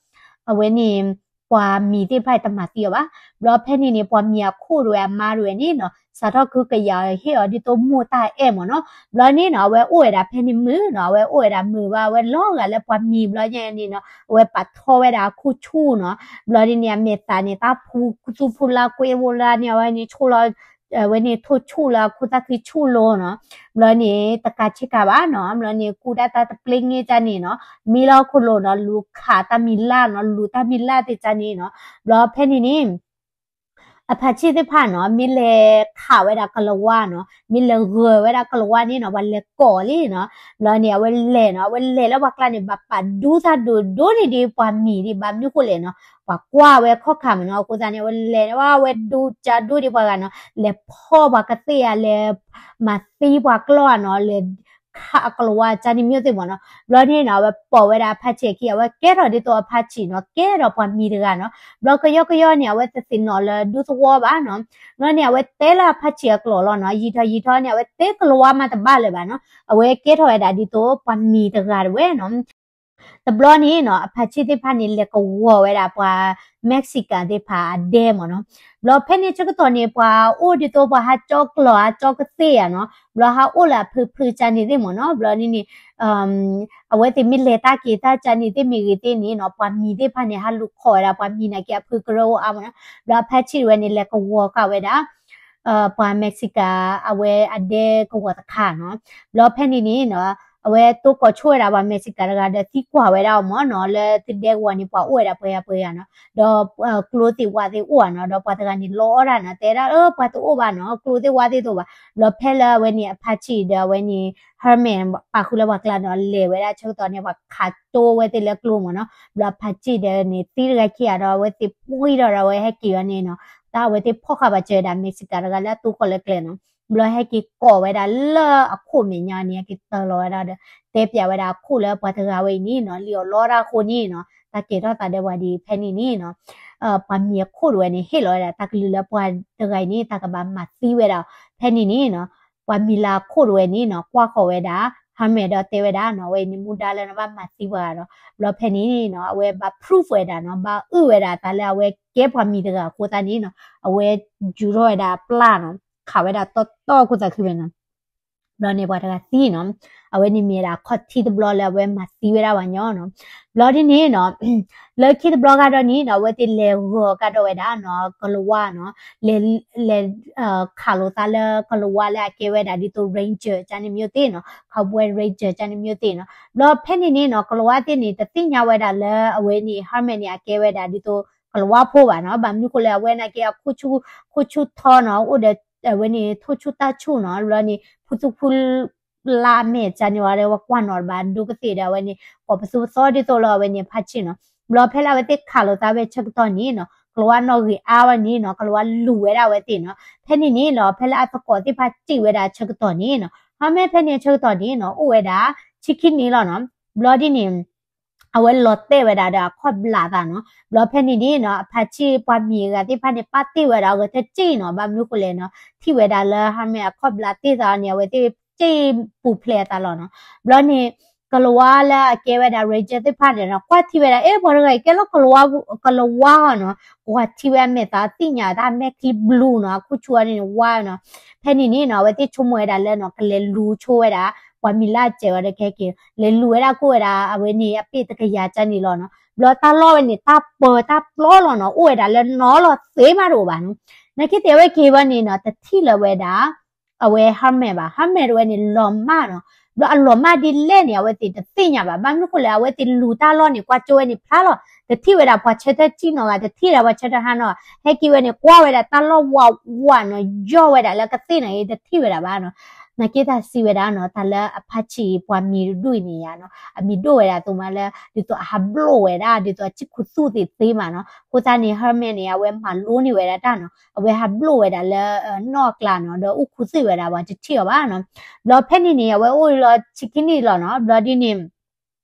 အဝဲန့ၣ် ပှၤမံၤသ့ၣ်တဖၣ်တမၤသံအီၤဘၣ်. ဘျီဖဲန့ၣ်န့ၣ် ပှၤမံၤအခိၣ်တဝဲအမါတဝဲန့ၣ်နီၤ စးထီၣ်ခုကယာ်ဟ့ၣ်အီၤဒ်သိးမိၢ်တၢ်အဲၣ်မ့ၢ်နီၤ. ဘျီန့ၣ်နီၤ အဝဲအိၣ်ဝဲဒၣ်ဖဲန့ၣ်မုာ်နီၤ အဝဲအိၣ်ဝဲဒၣ်မုာ်ဘၣ် အဝဲလီၤဂာ်လၢပှၤမံၤဘျီညါန့ၣ်နီၤ အဝဲပာ်ထီၣ်ဝဲဒၣ်အခိၣ်ဆူၣ်နီၤ. ဘျီဒ်န့ၣ် အမဲာ်သးန့ၣ် တၢ်ဖူသူၣ်ဖူလါကွ့ဝိလါန့ၣ် အဝဲန့ၣ်ဆိၣ်လီၤ အဝဲန့ၣ်ထိၣ်ဆူၣ်လၢအခိၣ်သၣ်ခံဆူၣ်လိၤနီၤ. ဘျီန့ၣ် တကးဆ့ကၤဘၣ်နီၤ ဘျီန့ၣ် ကူတၢ်တၢ်တပျ့ၤင့ၢ်ကန့ၣ်နီၤ မံလီၤခိၣ်လိၤနီၤ လူၤခးတၢ်မံၤလၢ်နီၤ လူၤတၢ်မံၤလၢ်သ့ၣ်ကန့ၣ်နီၤ. ဘျီဖဲန့ၣ်န့ၣ် အဖါဆံၣ်သ့ၣ်တဖၣ်နီၤ မ့ၢ်လဲၤခးဝဲဒၣ်ကလၤဝါနီၤ မ့ၢ်လဲၤဂၢၤဝဲဒၣ်ကလၤဝါန့ၣ်နီၤ ပှၤလဲၤကိးလံနီၤ. ဘျီန့ၣ် အဝဲလဲၤနီၤ အဝဲလဲၤလၢပှၤကျါန့ၣ် ဘၣ်ပာ်ဒူသၣ်ဒိၣ်ဒိၣ်န့ၢ်ဒံးပှၤမံၤဒံး ဘၣ်မနုၤဃိလဲၣ်နီၤ ပှၤကွၢ်ဝဲခီၣ်ခါမ့ၢ်နီၤ. အဃိသတးန့ၣ် အဝဲလဲၤဝဲဒူကဒိၣ်ဒံးပှၤဂၤနီၤ လဲၤဖီၣ်ပှၤကသ့ၣ်ဧါ လဲၤမၤသံပှၤကျီၢ်ဧါနီၤ လဲၤခးကလၤဝါကန့ၣ်မ့ၢ်သ့ၣ်မ့ၢ်နီၤ. ဘျီန့ၣ်နီၤ အဝဲပိာ်ဝဲဒၣ်အဖါဆံၣ်အခံ အဝဲကဲထီၣ်ဒ်သိးအဖါဆံၣ်နီၤ ကဲထီၣ်ပှၤမံၤတဂၤနီၤ. ဘျီကယီကယီန့ၣ် အဝဲတသ့ၣ်နီၣ်လၢဒူသဝီဘၣ်နီၤ. ဘျီန့ၣ် အဝဲတဲလၢအဖါဆံၣ်အကျိာ်လီၤနီၤ ယံာ်ထီၣ်ယံာ်ထီၣ်န့ၣ် အဝဲတဲကလၤဝါမးတဘၣ်လၢၤဘၣ်နီၤ အဝဲကဲထီၣ်ဝဲဒၣ်ဒ်သိးပှၤမံၤတဂၤတဝဲနီၤ. တဘျီန့ၣ်နီၤ အဖါဆံၣ်သ့ၣ်တဖၣ်န့ၣ် လဲၤကဝီၤဝဲဒၣ်ပှၤ Mexican သ့ၣ်တဖၣ်အဒဲမ့ၢ်နီၤ. ဘျီဖဲန့ၣ်ဆၢကတီၢ်န့ၣ် ပှၤအိၣ်ဒ်သိးပှၤဟးကၠီကျီၢ် ဟးကၠီကသ့ၣ်ဧါနီၤ ဘျီဟးအိၣ်လၢအဖုဖုကန့ၣ်သ့ၣ်မ့ၢ်နီၤ. ဘျီန့ၣ်န့ၣ် အဝဲသ့ၣ်မ့ၢ်လဲၤတၢ်က့ၤတၢ်ကန့ၣ်သ့ၣ်မ့ၢ်ဂ့ၤသ့ၣ်န့ၣ်နီၤ ပှၤမံၤသ့ၣ်တဖၣ်န့ၣ် ဟးလူၤခိးဝဲဒၣ်ပှၤမံၤနာ်က့အဖုကရၢအိၣ်အါမ့ၢ်နီၤ. ဘျီအဖါဆံၣ်ဝဲန့ၣ် လဲၤကဝီၤဃာ်ဝဲဒၣ် ပှၤ Mexican အဝဲအဒဲကဝီၤတခါနီၤ. ဘျီဖဲန့ၣ်န့ၣ်နီၤ အဝဲတိကိးဆိၣ်ဝဲဒၣ်ပှၤ Mexican တဂၤဒီးသံကွၢ်ဝဲဒၣ်အီၤမ့ၢ်နီၤ လၢသုဒဲကဝီၤန့ၣ် ပှၤအိၣ်ဝဲဒၣ်ပှဲၤဂၤပှဲၤဂၤနီၤ ဒီးကျိသ့ၣ်ဝၣ်သ့ၣ်အိၣ်ဧါနီၤ ဒီးပှၤတဂၤန့ၣ်လီအီၣ်ဒၣ်နီၤ တဲဒၣ် အၢ ပှၤတအိၣ်ဘၣ်နီၤ ကျိသ့ၣ်ဝၣ်သ့ၣ်တအိၣ်ဘၣ်. ဘျီဖဲလၢအဝဲန့ၣ် အဖါဆံၣ်ဒီးအဝဲန့ၣ် Herman ပာ်ဃုာ်လၢပှၤကျါနီၤ လဲၤဝဲဒၣ်ဆၢကတီၢ်န့ၣ် ပှၤခးတိဝဲသ့ၣ်လၢကျိမ့ၢ်နီၤ. ဘျီအဖါဆံၣ်ဒီးန့ၣ် သံတဂၤခံဂၤဒီး အဝဲသ့ၣ်ပှံၢ်ထီၣ်ဒီးအဝဲဟဲက့ၤဝဲန့ၣ်နီၤ တၢ်အဝဲသ့ၣ်ဖီၣ်ဃာ်ပာ်စၢၤဝဲဒၣ် Mexican တဂၤလၢအတိခိၣ်လၢကျဲနီၤ. ဘျီဟဲက့ၤကိးဝဲဒၣ်လၢအခိၣ်မဲာ်ညါန့ၣ် ဟဲက့ၤတၢၤလီၤဝဲဒၣ်ဒီး တဲပျးဝဲဒၣ်အခိၣ်လၢပှၤတဂၤဝဲအံၤန့ၣ်နီၤ လံၣ်အီၣ်လီတၢ်အဃိန့ၣ်နီၤ တၢ်ကဲထီၣ်သးဒီးပှၤဒ်ဖဲန့ၣ်န့ၣ်နီၤ ပှၤမံၤအခိၣ်တဝဲန့ၣ် ဟ့ၣ်လီၤဝဲဒၣ်တၢ်ကလုၢ်လၢပှၤတဂၤအံၤန့ၣ် တၢ်ကဘၣ်မၤသံဝဲဒၣ်အီၤ ဖဲန့ၣ်န့ၣ်နီၤ ပှၤမံၤလၢအခိၣ်တဝဲန့ၣ်နီၤ ကွၢ်ဃီၤဝဲဒၣ် Herman ဒီးတဲဝဲဒၣ်နီၤ အဝဲအံၤန့ၣ်မူဒါလၢနဘၣ်မၤသံပှၤဂၤဒီး ဘျီဖဲန့ၣ်နီၤ အဝဲဘၣ် proof ဝဲဒၣ်နီၤ ဘၣ်အုၣ်ဝဲဒၣ်အသးလၢအဝဲကဲပှၤမံၤတဂၤအဃိသတးန့ၣ်နီၤ အဝဲယူၤထီၣ်ဝဲဒၣ်အပျၢ်နီၤ ခးဝဲဒၣ်တီတီအခိၣ်သးခုဝဲနီၤ ဘျီန့ၣ်ပှၤတဂၤသံနီၤ အဝဲန့ၣ်မ့ၢ်ဒၣ်ခီၣ်ထံးတဘျီလၢအဝဲမၤသံဝဲဒၣ်ပှၤညီနီၤ ဘျီဒ်န့ၣ်နီၤ လၢခံတဘျီဂၤဒီးန့ၣ်နီၤ အဝဲသ့ၣ်လဲၤဂီၤကဒီးဝဲဒၣ်နီၤ ကလၤဝါနီၤ လဲၤ လဲၤ ခးလိာ်သးလၢကလၤဝါလၢအကဲဝဲဒၣ်ဒ်သိး ranger ကန့ၣ်မ့ၢ်သ့ၣ်နီၤ cowboy ranger ကန့ၣ်မ့ၢ်သ့ၣ်နီၤ ဘျီဖဲန့ၣ်န့ၣ်နီၤ ကလၤဝါသ့ၣ်န့ၣ် တသ့ၣ်ညါဝဲဒၣ်လၢအဝဲန့ၣ် Herman န့ၣ် အကဲဝဲဒၣ်ဒ်သိး ကလၤဝါဖိဘၣ်နီၤ ဘၣ်မနုၤဃိလဲၣ် အဝဲနာ်က့အခိၣ်ဆူၣ်ထီနီၤ အိၣ်ဒီး အဝဲန့ၣ် ထိၣ်ဆူၣ်တၢ်ဆူၣ်နီၤ ဘျီန့ၣ် ဖူသူဖူ လါအမဲာ်ကန့ၣ်ဝဲ ဝဲကွၢ်နီၤတဘၣ်ဒိကသ့ၣ်ဒီးအဝဲန့ၣ် ကိးပသူပသီဒ်သိးလၢအဝဲန့ၣ် ဖါဆံၣ်နီၤ ဘျီဖဲလၢအဝဲသ့ၣ်ခးလိာ်သးဝဲဆၢကတီၢ်န့ၣ်နီၤ ကလၤဝါနီၣ်ဂံၢ်အါဝဲန့ၣ်နီၤ ကလၤဝါလူၤဝဲဒၣ်အဝဲသ့ၣ်နီၤ ဖဲန့ၣ်န့ၣ်လီၤ ဖဲလၢအသကိးသ့ၣ်တဖၣ်စံၣ်ဝဲဒၣ်ဆၢကတီၢ်န့ၣ်နီၤ ဟါမ့ၢ်ဖဲန့ၣ်ဆၢကတီၢ်န့ၣ်နီၤ အိၣ်ဝဲဒၣ် ဆံခံနံၣ်လီၤနီၤ ဘျီဒ်န့ၣ် အဝဲလီၤတဲာ်ဝဲဒၣ်ဒီးအခီၣ်ဘျးသးနီၤ ဘျီဖဲန့ၣ်န့ၣ်နီၤ အဖါဆံၣ်ပှၤမံၤအဂၤသ့ၣ်တဖၣ်န့ၣ် ပာ်တ့ၢ်ဝဲဒၣ်အဂၤတစ့ၣ်နီၤ ဘၣ်မနုၤဃိလဲၣ်နီၤ ထံၣ်ဝဲဒၣ်လၢ ဟါမ့ၢ်အခီၣ်ဘျးတ့ၢ်သးန့ၣ် အဝဲသ့ၣ်စ့ၣ်ပူၤဖျဲးအသးလီၤနီၤ ဘျီန့ၣ် ကလၤဝါလၢအကဲဝဲဒၣ် ranger သ့ၣ်တဖၣ်န့ၣ်နီၤ ကွၢ်ထံဝဲဒၣ် အဲ ပှၤတဂၤအံၤကဲလၢကလၤဝါ ကလၤဝါအီၤနီၤ ကွၢ်ထံဝဲအမဲာ်သးသ့ၣ်ညါတၢ်မဲာ်ချံဘျူးနီၤ အခိၣ်ဆူၣ်အီၤန့ၣ်ဝါနီၤ ဖဲန့ၣ်န့ၣ်နီၤ အဝဲသ့ၣ်ဆိကမိၣ်ဝဲဒၣ်လၢနီၤ ကလဲၤလူၤဆိဝဲဒၣ် ပှၤမံၤလၢအစဲးဝဲဒီးကဟဲက့ၤ လဲၤလူၤဝဲဒၣ်ကိၣ်ဝဲဒၣ် အဝဲန့ၣ်အပ့ၢ်တကယၤကန့ၣ်လီၤနီၤ ဘျီတၢ်လီၢ်ဝဲန့ၣ် တၢ်ပၢၤတၢ်ပျီလီၤနီၤ အိၣ်ဝဲဒၣ်လၢနီၤလီၤသ့မးတအိၣ်ဘၣ်နီၤ နာ်က့သ့ၣ်အဝဲက့ၤဝဲန့ၣ်နီၤ တထံၣ်လၢၤဝဲဒၣ် အဝဲ ဟါမဲာ် ဘၣ် ဟါမဲာ်တဝဲန့ၣ် လီၤမၢ်နီၤ ဘျီအလီၤမၢ်ဒ်လဲၣ်န့ၣ် အဝဲသ့ၣ်တသ့ၣ်ညါဘၣ် ဘၣ်မနုၤဃိလဲၣ် အဝဲသ့ၣ်လူၤတၢ်လီၢ်န့ၣ် ကွၢ်ကၠိဝဲန့ၣ်ဖျါလီၤ တထံၣ်ဝဲဒၣ်ပှၤဆၢထၢၣ်စံၣ်နီၤဂၤ တထံၣ်ဝဲဒၣ်ပှၤဆၢထၢၣ်ဟါနီၤ ဟဲက့ၤဝဲန့ၣ် ကွၢ်ဝဲဒၣ်တၢ်လီၢ်ဝးဝးနီၤ ယီၢ်ဝဲဒၣ်လၢကသ့ၣ်နီၤ တထံၣ်ဝဲဒၣ်ဘၣ်နီၤ နာ်က့တၢ်စံးဝဲဒၣ်နီၤ တၢ်လၢအဖါဆံၣ်ပှၤမံၤတဒူၣ်အံၤန့ၣ်ယါနီၤ အမံၤဒိၣ်ဝဲဒၣ်သိးမးလၢ ဒ်သိးအဟးဘျိၣ်ဝဲဒၣ် ဒ်သိးအဆံၣ်ခူသူၣ်သ့ၣ်သ့မးနီၤ အဃိသတးန့ၣ် ဟါမဲာ်န့ၣ် အဝဲမၤလိန့ၢ်ဝဲဒၣ်တၢ်နီၤ အဝဲဟးဘျိၣ်ဝဲဒၣ်လၢ နီၣ်အကျါနီၤ ဒီးအိၣ်ခူသူၣ်ဝဲဒၣ်ပှၤတထံၣ်အီၤဘၣ်နီၤ ဘျီဖဲန့ၣ်န့ၣ် အဝဲအိၣ်လီၤဆံခံနံၣ်လီၤနီၤ ဘျီဒ်န့ၣ်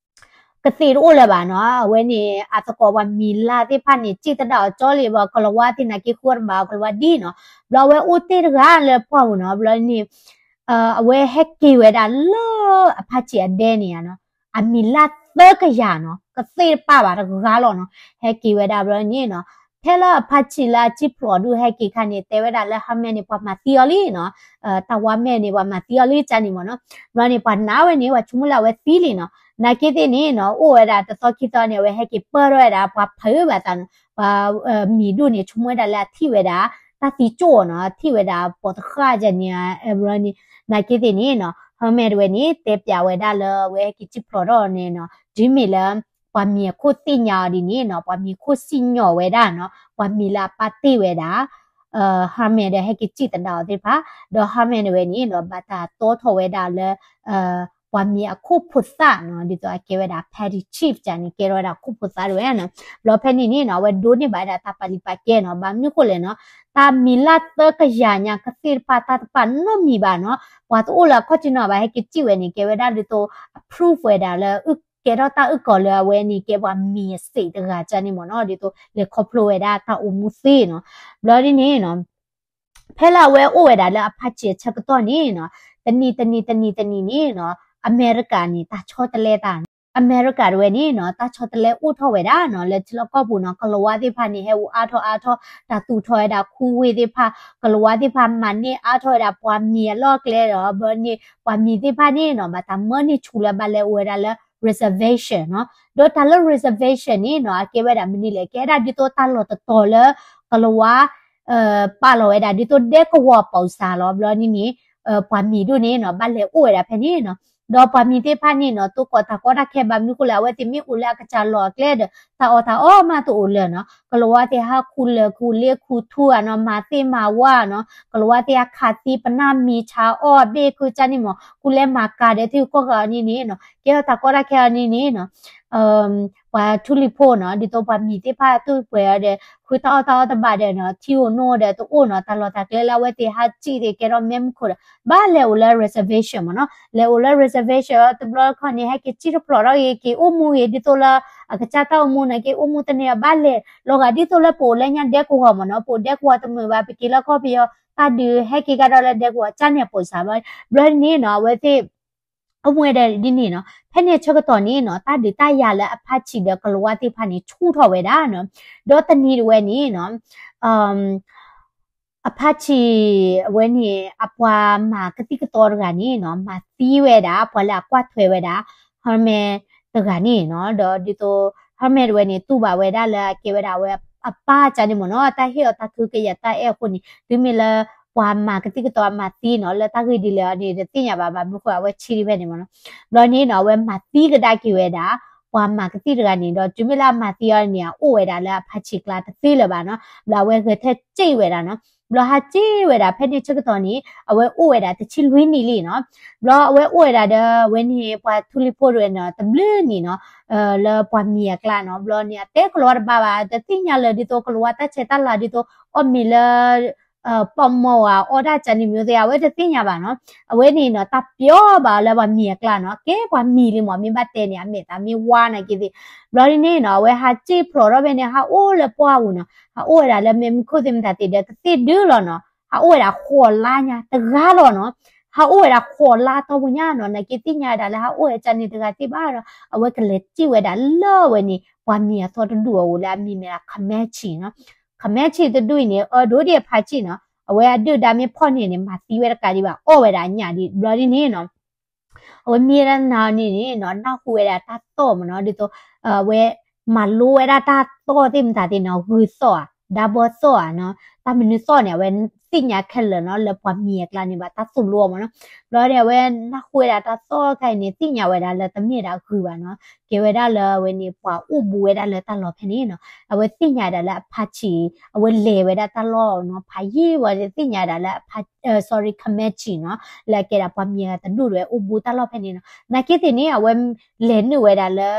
ကသ့ၣ်တအိၣ်လၢၤဘၣ်နီၤ အဝဲန့ၣ် အသကိးပှၤမံၤလၢ်သ့ၣ်တဖၣ်န့ၣ် စံၣ်သဒၣ်အီၤကၠီလံ ဘၣ်ကလၤဝါသ့ၣ်နာ်က့ဃုအီၤတဘၣ်အီၤကလၤဝါဒ်နီၤ ဘျီအဝဲအိၣ်တ့ၢ်တဂၤလၢပှၢ်ပူၤနီၤ ဘျီန့ၣ် အဝဲဟဲက့ၤဝဲဒၣ်လၢအဖါဆံၣ်အဒဲန့ၣ်ယါနီၤ အမံၤလၢ်သၢကယၤနီၤ ကသ့ၣ်တပၣ်ဘၣ်တဂၤလီၤနီၤ, ဟဲက့ၤဝဲဒၣ်ဘျီန့ၣ်နီၤ, ဖဲလၢ Apache လၢအစံၣ်ဖျိးဒုးဟဲက့ၤခါန့ၣ် တဲဝဲဒၣ်လၢ Herman န့ၣ် ပှၤမၤသံအီၤလံနီၤ, တၢ်ဝါမဲာ်န့ၣ် ပှၤမၤသံအီၤလံကန့ၣ်မ့ၢ်နီၤ, ဘျီန့ၣ် ပှၤနာ်ဝဲန့ၣ် ပှၤဆိကမိၣ်လၢအဝဲသံလံနီၤ, နာ်က့သ့ၣ်န့ၣ်နီၤ အိၣ်ဝဲဒၣ်တသီခံသီန့ၣ် အဝဲဟဲက့ၤပၢၢ်ထီၣ်ဝဲဒၣ် ပှၤဖုးဘၣ်သးနီၤ, ပှၤမံၤဒိၣ်န့ၣ် ဆိကမိၣ်ဝဲဒၣ်လၢအထံၣ်ဝဲဒၣ် တၢ်သံကၠိၣ်နီၤ, ထံၣ်ဝဲဒၣ်ပိာ်သဃာ်ကန့ၣ်, ဘျီန့ၣ် နာ်က့သ့ၣ်န့ၣ်နီၤ Herman တဝဲန့ၣ် တဲပျးဝဲဒၣ်လၢအဝဲဟဲက့ၤစံၣ်ဖျိးထီၣ်န့ၣ်နီၤ, တုၤမ့ၢ်လၢ ပှၤမံၤအခိၣ်သ့ၣ်ညါအီၤဒ်န့ၣ်နီၤ, ပှၤမံၤခိၣ်စံၣ်ညီၣ်ဝဲဒၣ်နီၤ, ပှၤမံၤလၢအပာ်တ့ၢ်ဝဲဒၣ် Herman ဒီးဟဲက့ၤစံၣ်သဒၣ်အီၤသ့ၣ်တဖၣ်, ဒီး Herman တဝဲန့ၣ်နီၤ ဘၣ်တၢ်တီထီၣ်ဝဲဒၣ်လၢ ပှၤမံၤအခိၣ်ဖိသၣ်နီၤ, ဒ်သိးအကဲဝဲဒၣ် petty chief ကန့ၣ် ကဲထီၣ်ဝဲဒၣ်ခိၣ်ဖိသၣ်တဝဲနီၤ, ဘျီဖဲန့ၣ်န့ၣ်နီၤ အဝဲဒိးန့ၢ်ဘၣ်ဝဲဒၣ်တၢ်ပာ်လုၢ်ပာ်ကဲနီၤ, ဘၣ်မနုၤဃိလဲၣ်နီၤ, တၢ်မံၤလၢသၢကယၤညါကသ့ၣ်တပၣ်တၢ်တပာ်နီတမံၤဘၣ်နီၤ, ပှၤတအိၣ်လၢအခီၣ်ထံးနီၤဘၣ် ဟဲက့ၤစံၣ်ဝဲန့ၣ် ကဲဝဲဒၣ်ဒ်သိး approve ဝဲဒၣ်လၢ ကဲထီၣ်တၢ်အုၣ်ကီၤလၢအဝဲန့ၣ် ကဲပှၤမံၤအစ့းတဂၤကန့ၣ်မ့ၢ်နီၤ, ဒ်သိးလဲၤခီဖျိဝဲဒၣ်တၢ်အိၣ်မူသ့နီၤ, ဘျီဒ်န့ၣ်နီၤ ဖဲလၢအဝဲအိၣ်ဝဲဒၣ်လၢ Apache အဆၢကတီၢ်န့ၣ်နီၤ, တနံၤတနံၤတနံၤတနံၤန့ၣ်နီၤ အမဲရကၤန့ၣ် တၢ်ဆီတလဲတၢ်နီၤ, အမဲရကၤတဝဲန့ၣ်နီၤ တၢ်ဆီတလဲအိၣ်ထီၣ်ဝဲဒၣ်နီၤ, လၢထံလီၢ်ကီၢ်ပူၤနီၤ ကလၤဝါသ့ၣ်တဖၣ်န့ၣ် ဟဲအိၣ်အါထီၣ်အါထီၣ်, တၢ်သူၣ်ထီၣ်ဝဲဒၣ်ခူဝ့ၢ်သ့ၣ်တဖၣ်, ကလၤဝါသ့ၣ်တဖၣ်မၤန့ၢ်အါထီၣ်ဝဲဒၣ်ပှၤမံၤအလီၢ်အကျဲဒီး ဘျီန့ၣ် ပှၤမံၤသ့ၣ်တဖၣ်န့ၣ်နီၤ ဘၣ်တၢ်မၢန့ၢ်ဆူၣ်လၢဘၣ်လဲၤအိၣ်ဝဲဒၣ်လၢ reservation နီၤ, ဒီးတၢ်လၢ reservation န့ၣ်နီၤ အကဲဝဲဒၣ်မနုၤလဲၣ်, ကဲဒၣ်ဒ်သိးတၢ်လီၢ်တတီၤလၢ ကလၤဝါ ပာ်လီၤဝဲဒၣ်ဒ်သိးဒဲကဝီၤပိာ်စၢ်လီၤ, ဘျီန့ၣ်န့ၣ် ပှၤမံၤဒိၣ်န့ၣ်နီၤ ဘၣ်လဲၤအိၣ်ဝဲဒၣ်ဖဲန့ၣ်နီၤ, ဒီးပှၤမံၤသ့ၣ်တဖၣ်န့ၣ်နီၤ တိၢ်ကီၢ်တၢ်ကီတၢ်ခဲဘၣ်မနုၤဃိလဲၣ်, အဝဲသ့ၣ်မ့ၢ်အိၣ်လၢအကစၢ်လီၢ်အကျဲဒီး တၢ်အီၣ်တၢ်အီမးတအိၣ်လၢၤနီၤ, ကလၤဝါသ့ၣ်ဟးခူၣ်လၢာ်ခူၣ်လ့ခူၣ်ထူဧါနီၤ, မၤသ့ၣ်မၤဝါနီၤ, ကလၤဝါသ့ၣ်ဟးခးသံပနၢ်မံၤဆါအီၣ်ဘ့ၣ်ခုကန့ၣ်မ့ၢ် ကူလဲၤမၤကၤဒီးထံကီၢ်ဃာ်အီၤန့ၣ်န့ၣ်နီၤ, ကဲထီၣ်တၢ်ကီတၢ်ခဲအီၤန့ၣ်န့ၣ်နီၤ ပှၤထူလံၤဖိနီၤ ဒ်သိးပှၤမံၤသ့ၣ်တဖၣ်သူၣ်ပှဲၤအီၤဒီး ဃုတၢ်အီၣ်တၢ်အီတဘၣ်ဒီးနီၤ ထံအိၣ်နိဒီးတအိၣ်နီၤ တၢ်လီၢ်တၢ်ကျဲလၢအဝဲသ့ၣ်ဟးစံၣ်သ့ၣ်ကဲထီၣ်မဲာ်မူခိၣ်ဒီး ဘၣ်လဲၤအိၣ်လၢ reservation မ့ၢ်နီၤ လဲၤအိၣ်လၢ reservation တဘျီတခီၣ်န့ၣ် ဟဲက့ၤစံၣ်တဖျိးထီၣ်ဂ့ၤ က့ၤအိၣ်မူဂ့ၤ ဒ်သိးလၢ အကစၢ်တၢ်အိၣ်မူန့ၣ် က့ၤအိၣ်မူတန့ၢ်ဘၣ်လဲၤလီၤဂာ် ဒ်သိးလၢပအိၣ်လၢညါဒဲကဝီၤမ့ၢ်နီၤ ပအိၣ်ဒဲကဝီၤတမုာ်ဘၣ် ပက့ၤလၢကီၢ်ပယီၤ တၢ်ဒုးဟဲက့ၤကဒီးလၢဒဲကဝီၤ ကန့ၣ်အပိာ်စၢ်ဘၣ် ဘျီန့ၣ်နီၤ အဝဲသ့ၣ် အိၣ်မူဝဲဒၣ်ဒ်န့ၣ်နီၤ ဖဲန့ၣ်အဆၢကတီၢ်န့ၣ်နီၤ တၢ်ဒုးတၢ်ယၤလၢ Apache ဒီးကလၤဝါသ့ၣ်တဖၣ်န့ၣ် ဆူၣ်ထီၣ်ဝဲဒၣ်နီၤ ဒီးတနံၤတဝဲန့ၣ်နီၤ Apache အဝဲန့ၣ် အပှၤမၤကသံၣ်ကသီတဂၤန့ၣ်နီၤ မၤသံဝဲဒၣ် ပှၤလၢအကွၢ်ထွဲဝဲဒၣ် Herman တဂၤန့ၣ်နီၤ ဒီးဒ်သိး Herman တဝဲန့ၣ် တူၢ်ဘၣ်ဝဲဒၣ်လၢအကဲဝဲဒၣ်အဝဲအပၢ်ကန့ၣ်မ့ၢ်နီၤ တၢ်ဟ့ၣ်အီၤတၢ်ထုကယာ်တၢ်အဲၣ်အဃိန့ၣ် တုၤမ့ၢ်လၢ ပှၤမၤကသံၣ်ကသီအမၤသံနီၤ လၢတၢ်ဂ့ၢ်ဒ်လဲၣ်အီၤန့ၣ် တသ့ၣ်ညါဘၣ် ဘၣ်မနုၤဃိအဝဲဆံးဒ်ဖဲန့ၣ်မ့ၢ်နီၤ ဘျီန့ၣ်နီၤ အဝဲမၤသံကဒါက့ၤဝဲဒၣ် ပှၤမၤကသံၣ်တဂၤန့ၣ်ဒီး တုၤမ့ၢ်လၢအမၤသံအီၤန့ၣ် အအိၣ်ဝဲဒၣ်လၢ Apache ကျါတသ့လၢၤဘၣ်နီၤ ဘျီအဝဲဂဲၤထၢၣ်စ့ၣ်ဝဲဒၣ်နီၤ ဘျီဟးစ့ၣ်ဝဲဒၣ် ဖဲန့ၣ်ဆၢကတီၢ်န့ၣ် အဝဲအိၣ်ဝဲဒၣ်တဆံလွံၢ်နံၣ်လံနီၤ ဘျီအဝဲအိၣ်ဝဲဒၣ်ဒီး အဝဲန့ၣ် ပှၤထူလံၤဖိတဝဲန့ၣ် တဘျုးနံၣ်နီၤ လၢပှၤမံၤအကျါနီၤ ဘျီန့ၣ် အတဲကလီၤဝါတဘၣ်ဘၣ် တသ့ၣ်ညါလၢၤဒ်သိးကလီၤဝါတၢ်ဆဲးတၢ်လၤဒ်သိး အီၣ်မ့ၤလၢ ပီၣ်မီၢ်ဧါ အီၣ်တၢ်ကန့ၣ်မ့ၢ်သ့ အဝဲတသ့ၣ်ညါဘၣ်နီၤ အဝဲန့ၣ်နီၤ တၢ်ပျီဘၣ်အီၤလၢပှၤမံၤအကျါနီၤ ကဲပှၤမံၤလံမ့ၢ် မ့ၢ်ဘၣ်တဲန့ၣ် အမဲာ်သးမ့ၢ်ဝါနာ်က့သ့ၣ် ဘျီဒ်န့ၣ်နီၤ အဝဲဟးစ့ၣ်ဖျိးထီၣ်ဖဲန့ၣ် ဟးအိၣ်လၢပှၢ်ပူၤနီၤ ဟးအိၣ်ဝဲဒၣ်လၢမဲာ်မုၢ်ခိၣ်သ့ၣ်မတၤသ့ၣ်ဒီး ကသ့ၣ်ဒုလီၤနီၤ ဟးအိၣ်ဝဲဒၣ်ဃိးလါညါတဂၤလီၤနီၤ ဟးအိၣ်ဝဲဒၣ်ဃိးလါတီၢ်ပူၤညါနီၤ နာ်က့သ့ၣ်ညါဝဲဒၣ်လၢဟးအိၣ်ဝဲကန့ၣ်တဂၤသ့ၣ်ဘၣ်ဒီး အဝဲကလဲၤစ့ၣ်ဝဲဒၣ်လၢအဝဲန့ၣ် ပှၤမံၤအသီတဒူၣ်အအိၣ်လၢအမံၤမ့ၢ်ဒၣ် Comanche နီၤ Comanche တဒူၣ်အံၤန့ၣ် အၢဒိၣ်ဒံး Apache နီၤ အဝဲအဒုၣ်ဒါမ့ၢ်ဖီၣ်န့ၢ်န့ၣ် မၤသံဝဲတကးဒံးဘၣ် အီၣ်ဝဲဒၣ်အညၣ်ဒံး ဘျီဒ်န့ၣ်နီၤ အဝဲမံဝဲဒၣ်နၤန့ၣ်န့ၣ်နီၤ နၢ်ဟူဝဲဒၣ်တၢ်သီၣ်မ့ၢ်နီၤ ဒ်သိး အဝဲမၤလိဝဲဒၣ်တၢ်သီၣ်သ့ၣ်မတၤသ့ၣ်နီၤ ဂုၢ်သီၣ်ဧါ ဒါဘီသီၣ်ဧါနီၤ တၢ်မနုၤသီၣ်န့ၣ် အဝဲသ့ၣ်ညါခဲလၢာ်နီၤ လၢပှၤမံၤအကျါန့ၣ်ဘၣ်တၢ်သိၣ်လိအီၤမ့ၢ်နီၤ ဘျီဒီးအဝဲနၢ်ဟူဝဲဒၣ်တၢ်သီၣ်ခါအံၤန့ၣ် သ့ၣ်ညါဝဲဒၣ်လၢတမ့ၢ်ဒၣ်ဂုၢ်ဘၣ်နီၤ ကဲဝဲဒၣ်လၢအဝဲန့ၣ် ပှၤအိၣ်ဘူးဝဲဒၣ်လၢတၢ်လီၢ်ဖဲန့ၣ်နီၤ အဝဲသ့ၣ်ညါဒၣ်လၢ Apache အဝဲလဲၤဝဲဒၣ်တၢ်လီၢ်နီၤ ဖးယံာ်ဝဲသ့ၣ်ညါဒၣ်လၢ အ sorry Comanche နီၤ လၢအကဲဒၣ်ပှၤမံၤအတဒူၣ်တဝဲအိၣ်ဘူးတၢ်လီၢ်ဖဲန့ၣ်နီၤ နာ်က့သ့ၣ်န့ၣ် အဝဲလဲၤနုာ်ဝဲဒၣ်လၢ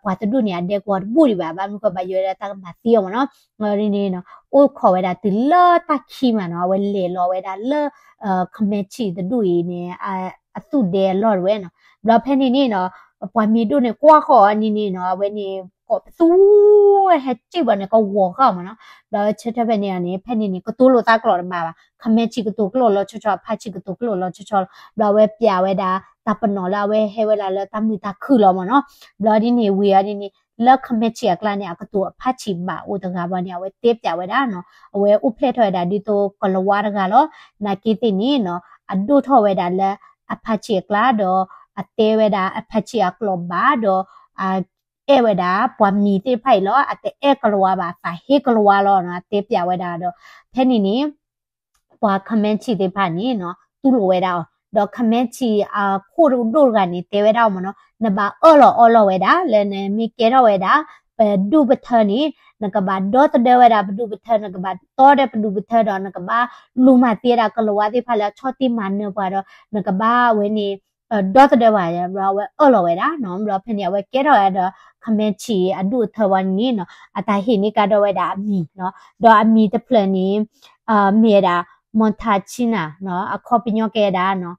ပှၤတဒူၣ်န့ၣ် အဒဲကဝီၤတဘူၣ်ဒံးဘၣ် ဘၣ်မနုၤဃိဘၣ်ယိၣ်ဝဲဒၣ်တၢ်ကမၤသံအီၤမ့ၢ်နီၤ န့ၣ် အိၣ်ခိးဝဲဒၣ်တုၤလၢတၢ်ခံမးနီၤ အဝဲလဲၤလီၤဝဲဒၣ်လၢ Comanche တဒူၣ်အံၤန့ၣ် အသူၣ်ဒဲအလီၢ်တဝဲနီၤ ဘျီဖဲန့ၣ်န့ၣ်နီၤ ပှၤမံၤဒိၣ်န့ၣ် ကွၢ်ဃီၤအီၤန့ၣ်န့ၣ်နီၤ အဝဲန့ၣ် ကိးပသူ ဟဲစံၣ်ဘၣ်န့ၣ် ကဝီၤဃာ်အီၤမ့ၢ်နီၤ ဘျီဆၢထၢၣ်ဖဲန့ၣ်န့ၣ် ဖဲန့ၣ်န့ၣ် ကတိၤလိာ်သးကျိာ်တဘၣ်ဘၣ် Comanche ကတိၤကျိာ်လီၤဆီဆီ Apache ကတိၤကျိာ်လီၤဆီဆီလီၤ ဘျီအဝဲပျးဝဲဒၣ် တၢ်ပနီၣ်လၢအဝဲဟဲဝဲဒၣ်လၢတၢ်မုာ်တၢ်ခုၣ်လီၤမ့ၢ်နီၤ. ဘျီဒ်န့ၣ်ဝံၤအီၤဒ်န့ၣ် လၢ Comanche အကျါန့ၣ် အကတိၤအဖးဆံးဘၣ်အိၣ်တဂၤဘၣ်န့ၣ် အဝဲတဲပၠးဝဲဒၣ်နီၤ, အဝဲအိၣ်ဖျဲၣ်ထီၣ်ဝဲဒၣ်ဒ်သိးကလၤဝါတဂၤလီၤ. နာ်က့သ့ၣ်န့ၣ်နီၤ အဒိၣ်ထီၣ်ဝဲဒၣ်လၢအဖးဆံးအကျါဒီး အတဲဝဲဒၣ်အဖးဆံးအကျိာ်ဘၣ်ဒီး အအဲၣ်ဝဲဒၣ်ပှၤမံၤသ့ၣ်တဖၣ်အံၤလီၤ. အတအဲၣ်ကလၤဝါဘၣ်, အသးဟ့ကလၤဝါလီၤနီၤ, အတဲပၠးဝဲဒၣ်ဒီး ဖဲန့ၣ်န့ၣ် ပှၤ Comanche သ့ၣ်တဖၣ်န့ၣ်နီၤ တူၢ်လိာ်ဝဲဒၣ်အီၤ, ဒီး Comanche အခိၣ်ဒိၣ်တဂၤန့ၣ် တဲဝဲဒၣ်အီၤမ့ၢ်နီၤ, နဘၣ်အၢၣ်လီၤအီလီၤဝဲဒၣ် လၢနမ့ၢ်ကဲထီၣ်ဝဲဒၣ် ပဒူၣ်ပထၢန့ၣ် နကဘၣ်ဒီသဒၢဝဲဒၣ်ပဒူၣ်ပထၢ, နကဘၣ်တီဒီးပဒူၣ်ပထၢဒီး နကဘၣ်လူၤမၤသံဝဲဒၣ်ကလၤဝါသ့ၣ်တဖၣ်လၢအဆီၣ်တံၢ်မၤနၢၤပှၤဒီး နကဘၣ်ဝဲန့ၣ် ဒီသဒၢပှၤ, ဘျီအဝဲအၢၣ်လီၤဝဲဒၣ်နီၤ. ဘျီဖဲန့ၣ် အဝဲကဲထီၣ်ဝဲဒီး Comanche အဒူၣ်အထၢဝဲန့ၣ်နီၤ အတၢ်ဟ့ၣ်န့ၢ်ကဒီးဝဲဒၣ်အမံၤနီၤ, ဒီးအမံၤတဖျၢၣ်န့ၣ် မ့ၢ်ဝဲဒၣ် Montachina နီၤ, အခီပညီကဲဝဲဒၣ်နီၤ